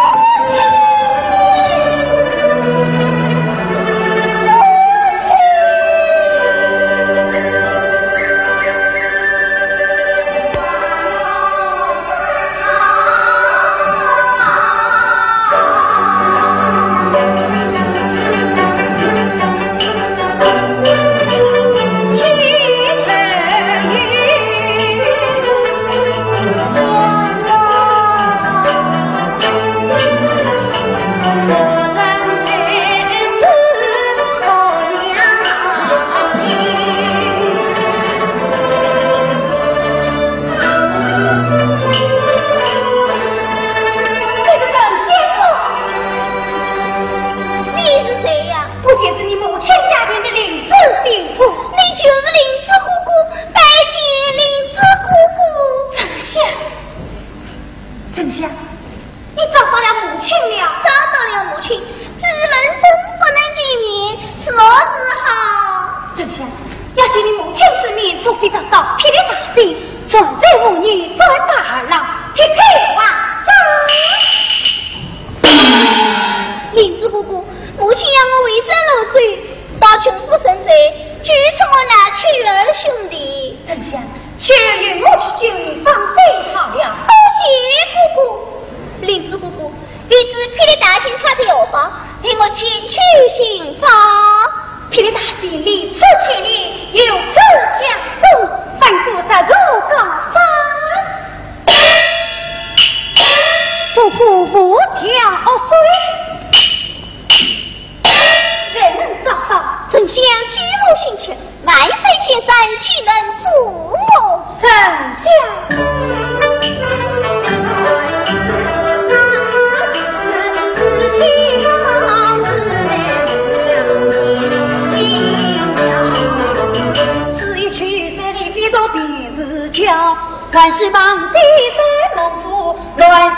这个沈相公，你是谁呀？我就是你母亲家中的林子新妇。你就是林子哥哥，拜见林子哥哥。这个沈相，沈相， 你找到了母亲了？找到了母亲，只是门生不能见面，是何如何？这下要见你母亲之面，除非找到霹雳大仙，传授武艺，再打二郎，匹配华山。林子哥哥，母亲要我回转泸州， 到穷夫生子，救出我那妻儿兄弟。丞相，且容我去救你方才好了。多谢哥哥。林子哥哥，你知霹雳大仙他在何方，待我前去寻访。霹雳大仙，你此去呢，有此相公，翻过这座高山，渡过无条水。 谁能找到？丞相举目寻去，万水千山，岂能阻我？丞相。此一去，这里非同平日。 还是望得在猛虎乱山中。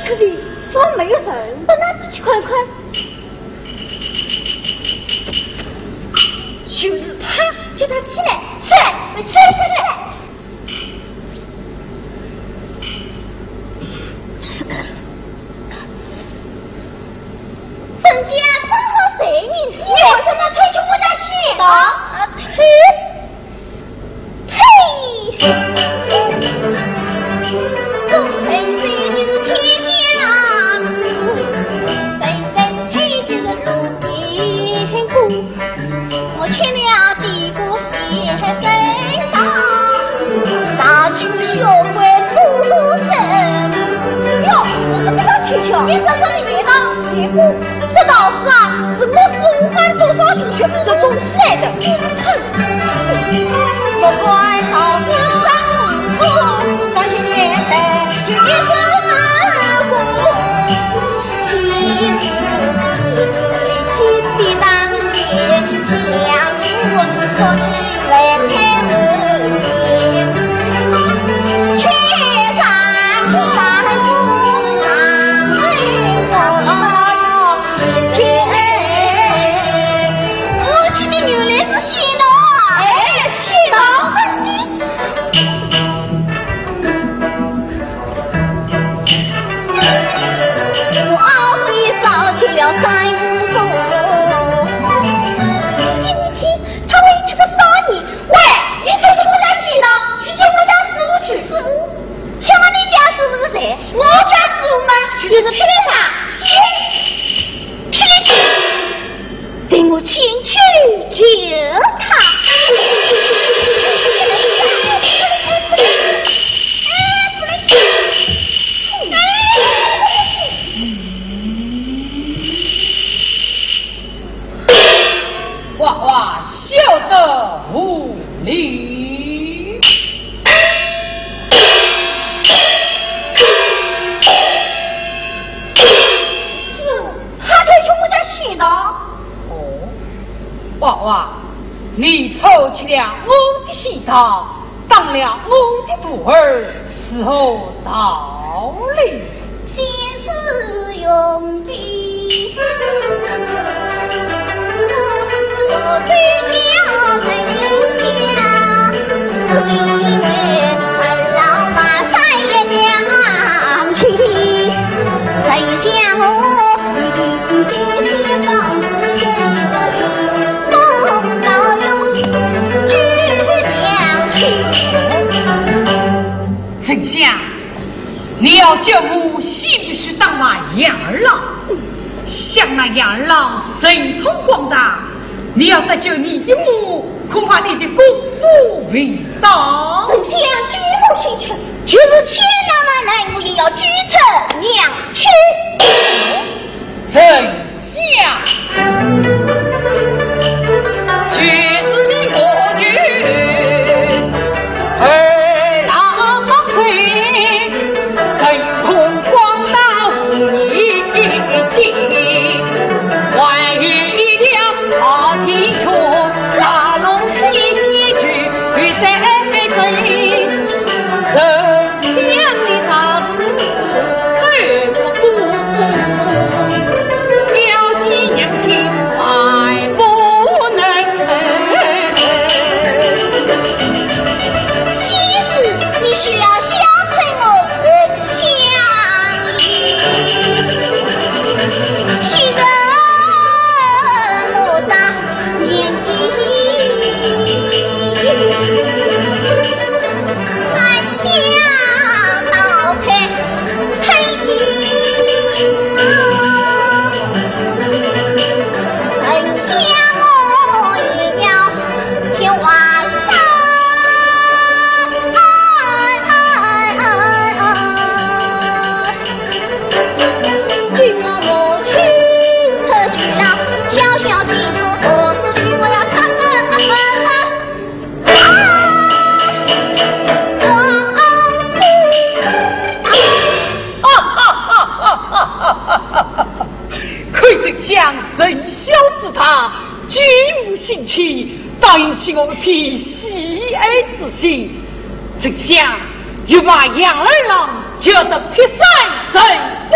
这里怎么没有人？到那边去看看。就是他，叫他起来，起来，起来，起来，起来。人家正好睡呢，你为什么推着我的鞋呢？啊，推？ 呸！哟，我说这个气球，你说这里面呢，结果这道士啊，是我师傅花多少心血才弄出来的。哼！他会去个啥呢？喂，你推着我的鞋呢？去见我家师傅去。师傅？请问你家师傅是谁？我家师傅嘛，就是霹雳他。霹雳！等我进去见他。娃娃小得无礼。师傅，他推着我的鞋呢。哦，娃娃，你偷吃了我的仙桃，打了我的徒儿，是何道理？先师容禀。 丞相，你要叫我先去打那杨二郎，想那杨二郎神通广大，你要得救你的母，恐怕你的功夫未到。丞相举目清秋，就是千难万难，我也要救出娘亲。 丞相。看丞相神霄之大，举目星期，倒引起我一片喜爱之心。丞相，欲把杨二郎叫得劈山成佛。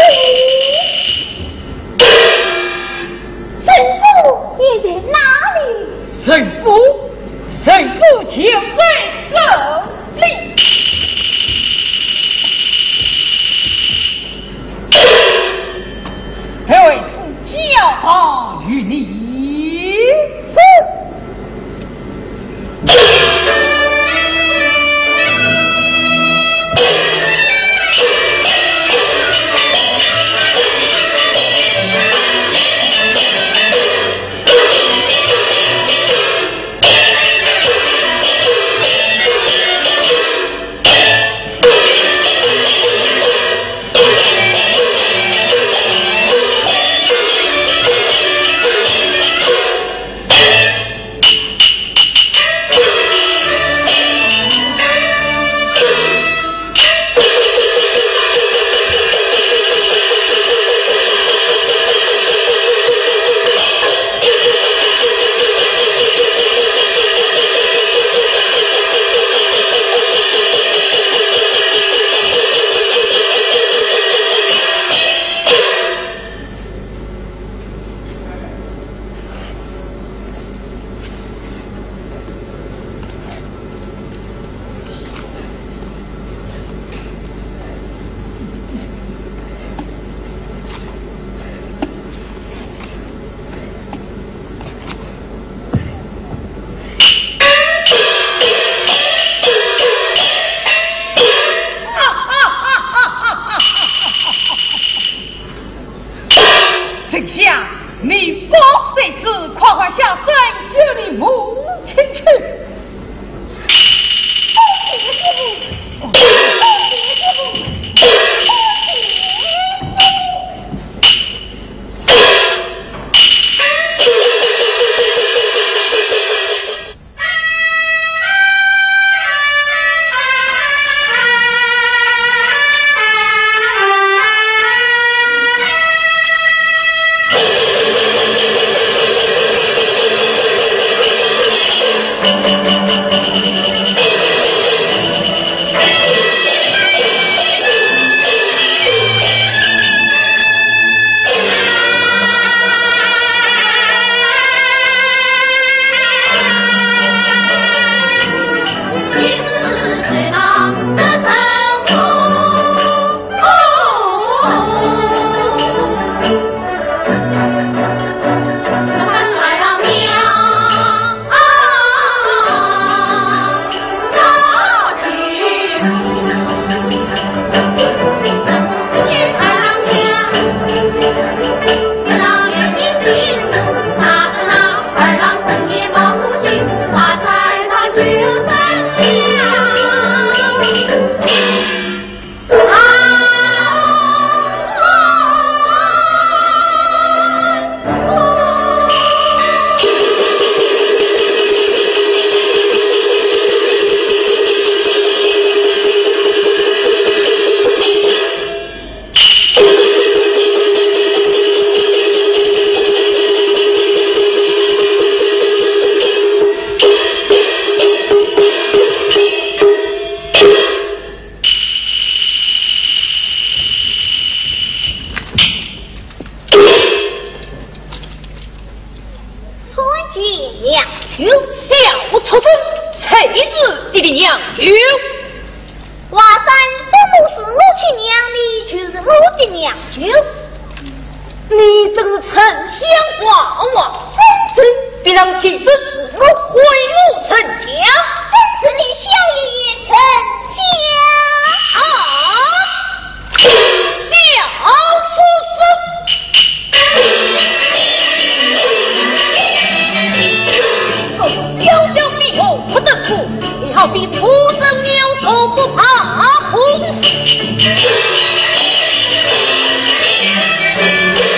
下，你不识字，快快下山救你母亲去。参见娘舅。小畜生，谁是你的娘舅？华山伯母是我亲娘，你就是我的娘舅。你真是城乡话话，真是！别人既是我，归我陈家。真是你小爷爷陈家。啊！ 小畜生！小小比我不得苦，你好比畜生鸟鼠不怕虎。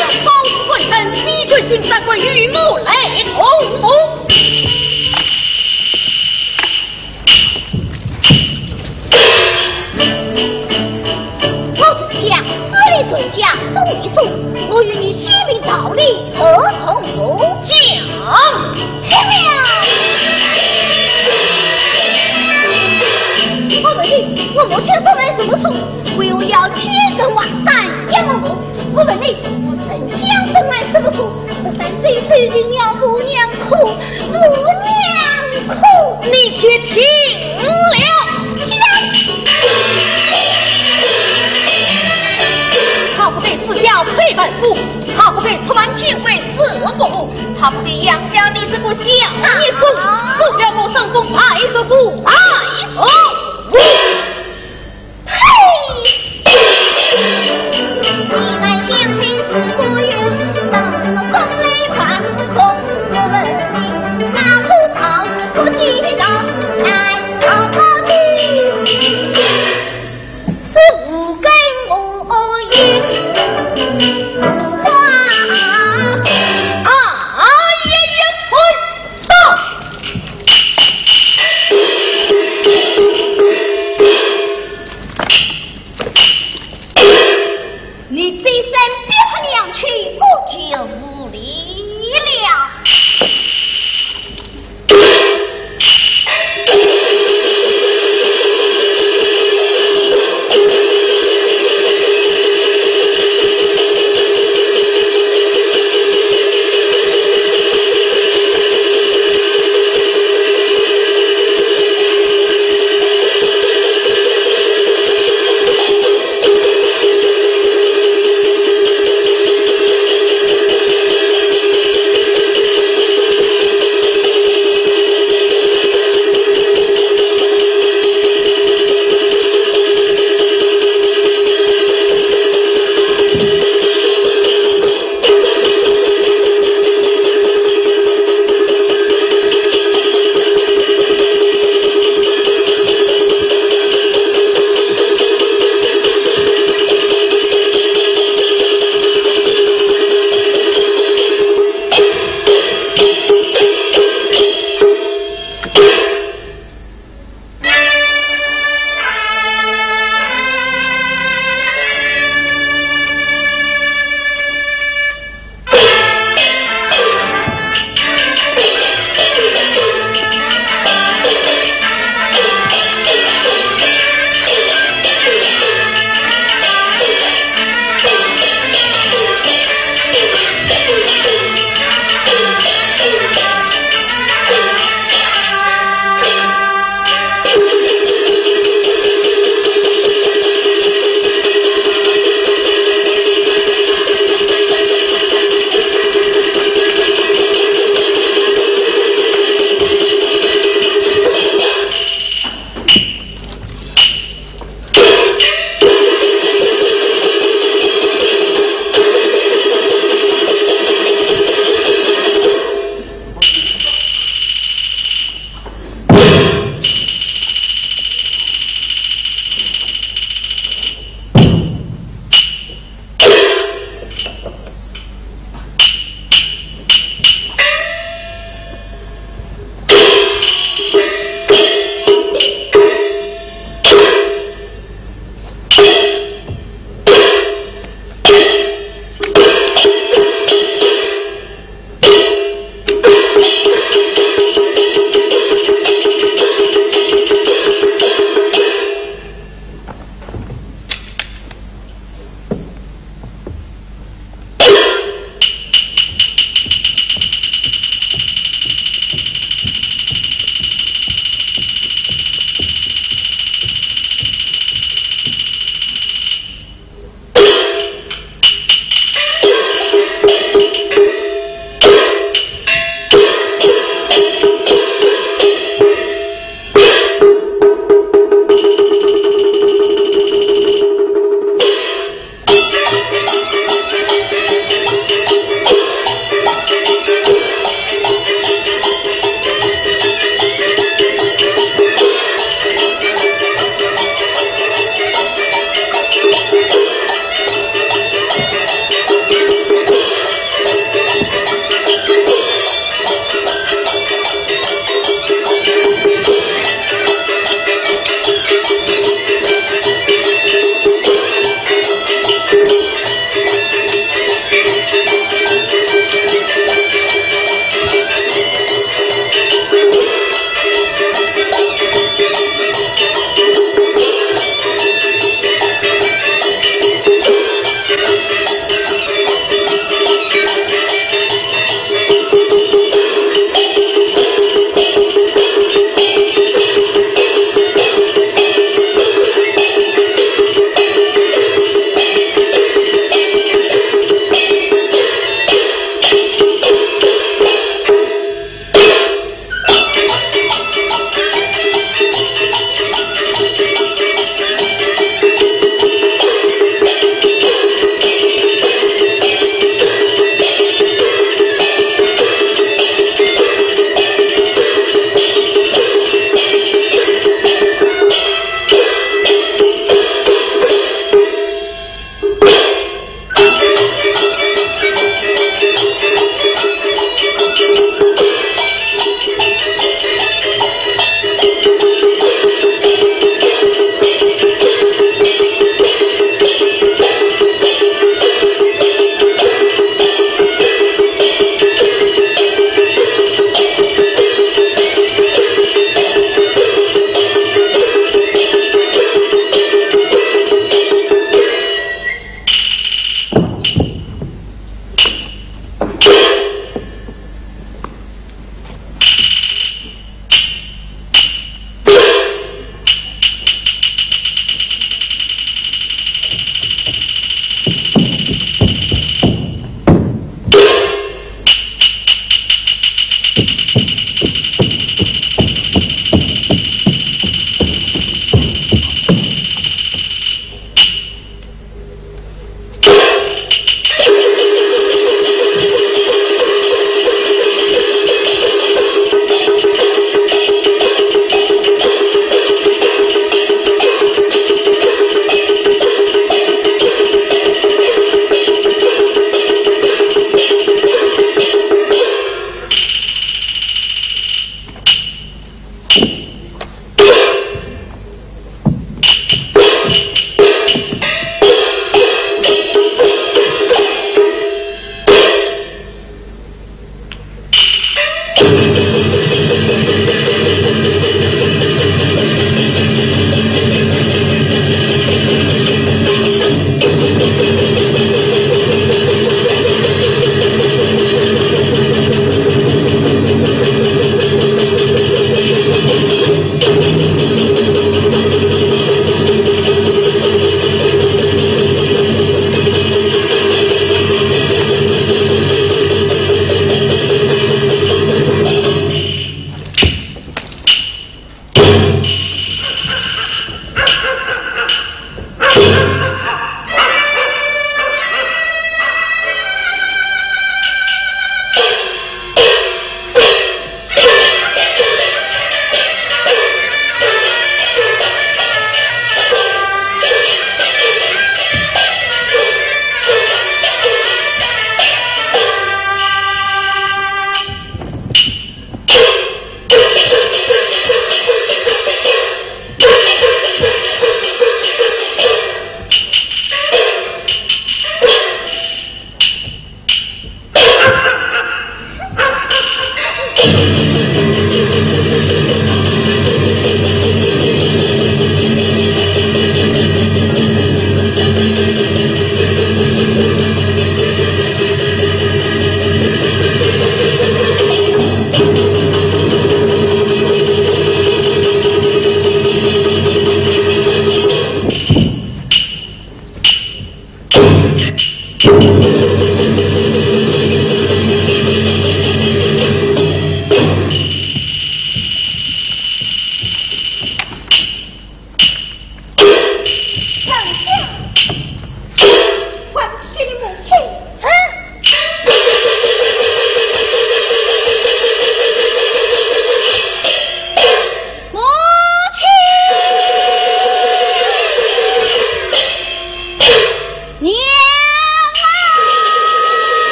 要保持本身，你就进山关与我来同谋。 我坐下，这里坐下，都你坐，我与你细明道理，何从不讲？听了。我问你，我母亲生来什么种？为何要千人万山也不服？我问你，我丞相生来什么种？ 不但这一生人要做娘苦，做娘苦。你且听了。他不给自家配伴夫，他不给出满天贵子不服，他不给养家的这个小孽种，做了我上风，还是不还手？ 你再三逼迫娘舅，我就无礼了。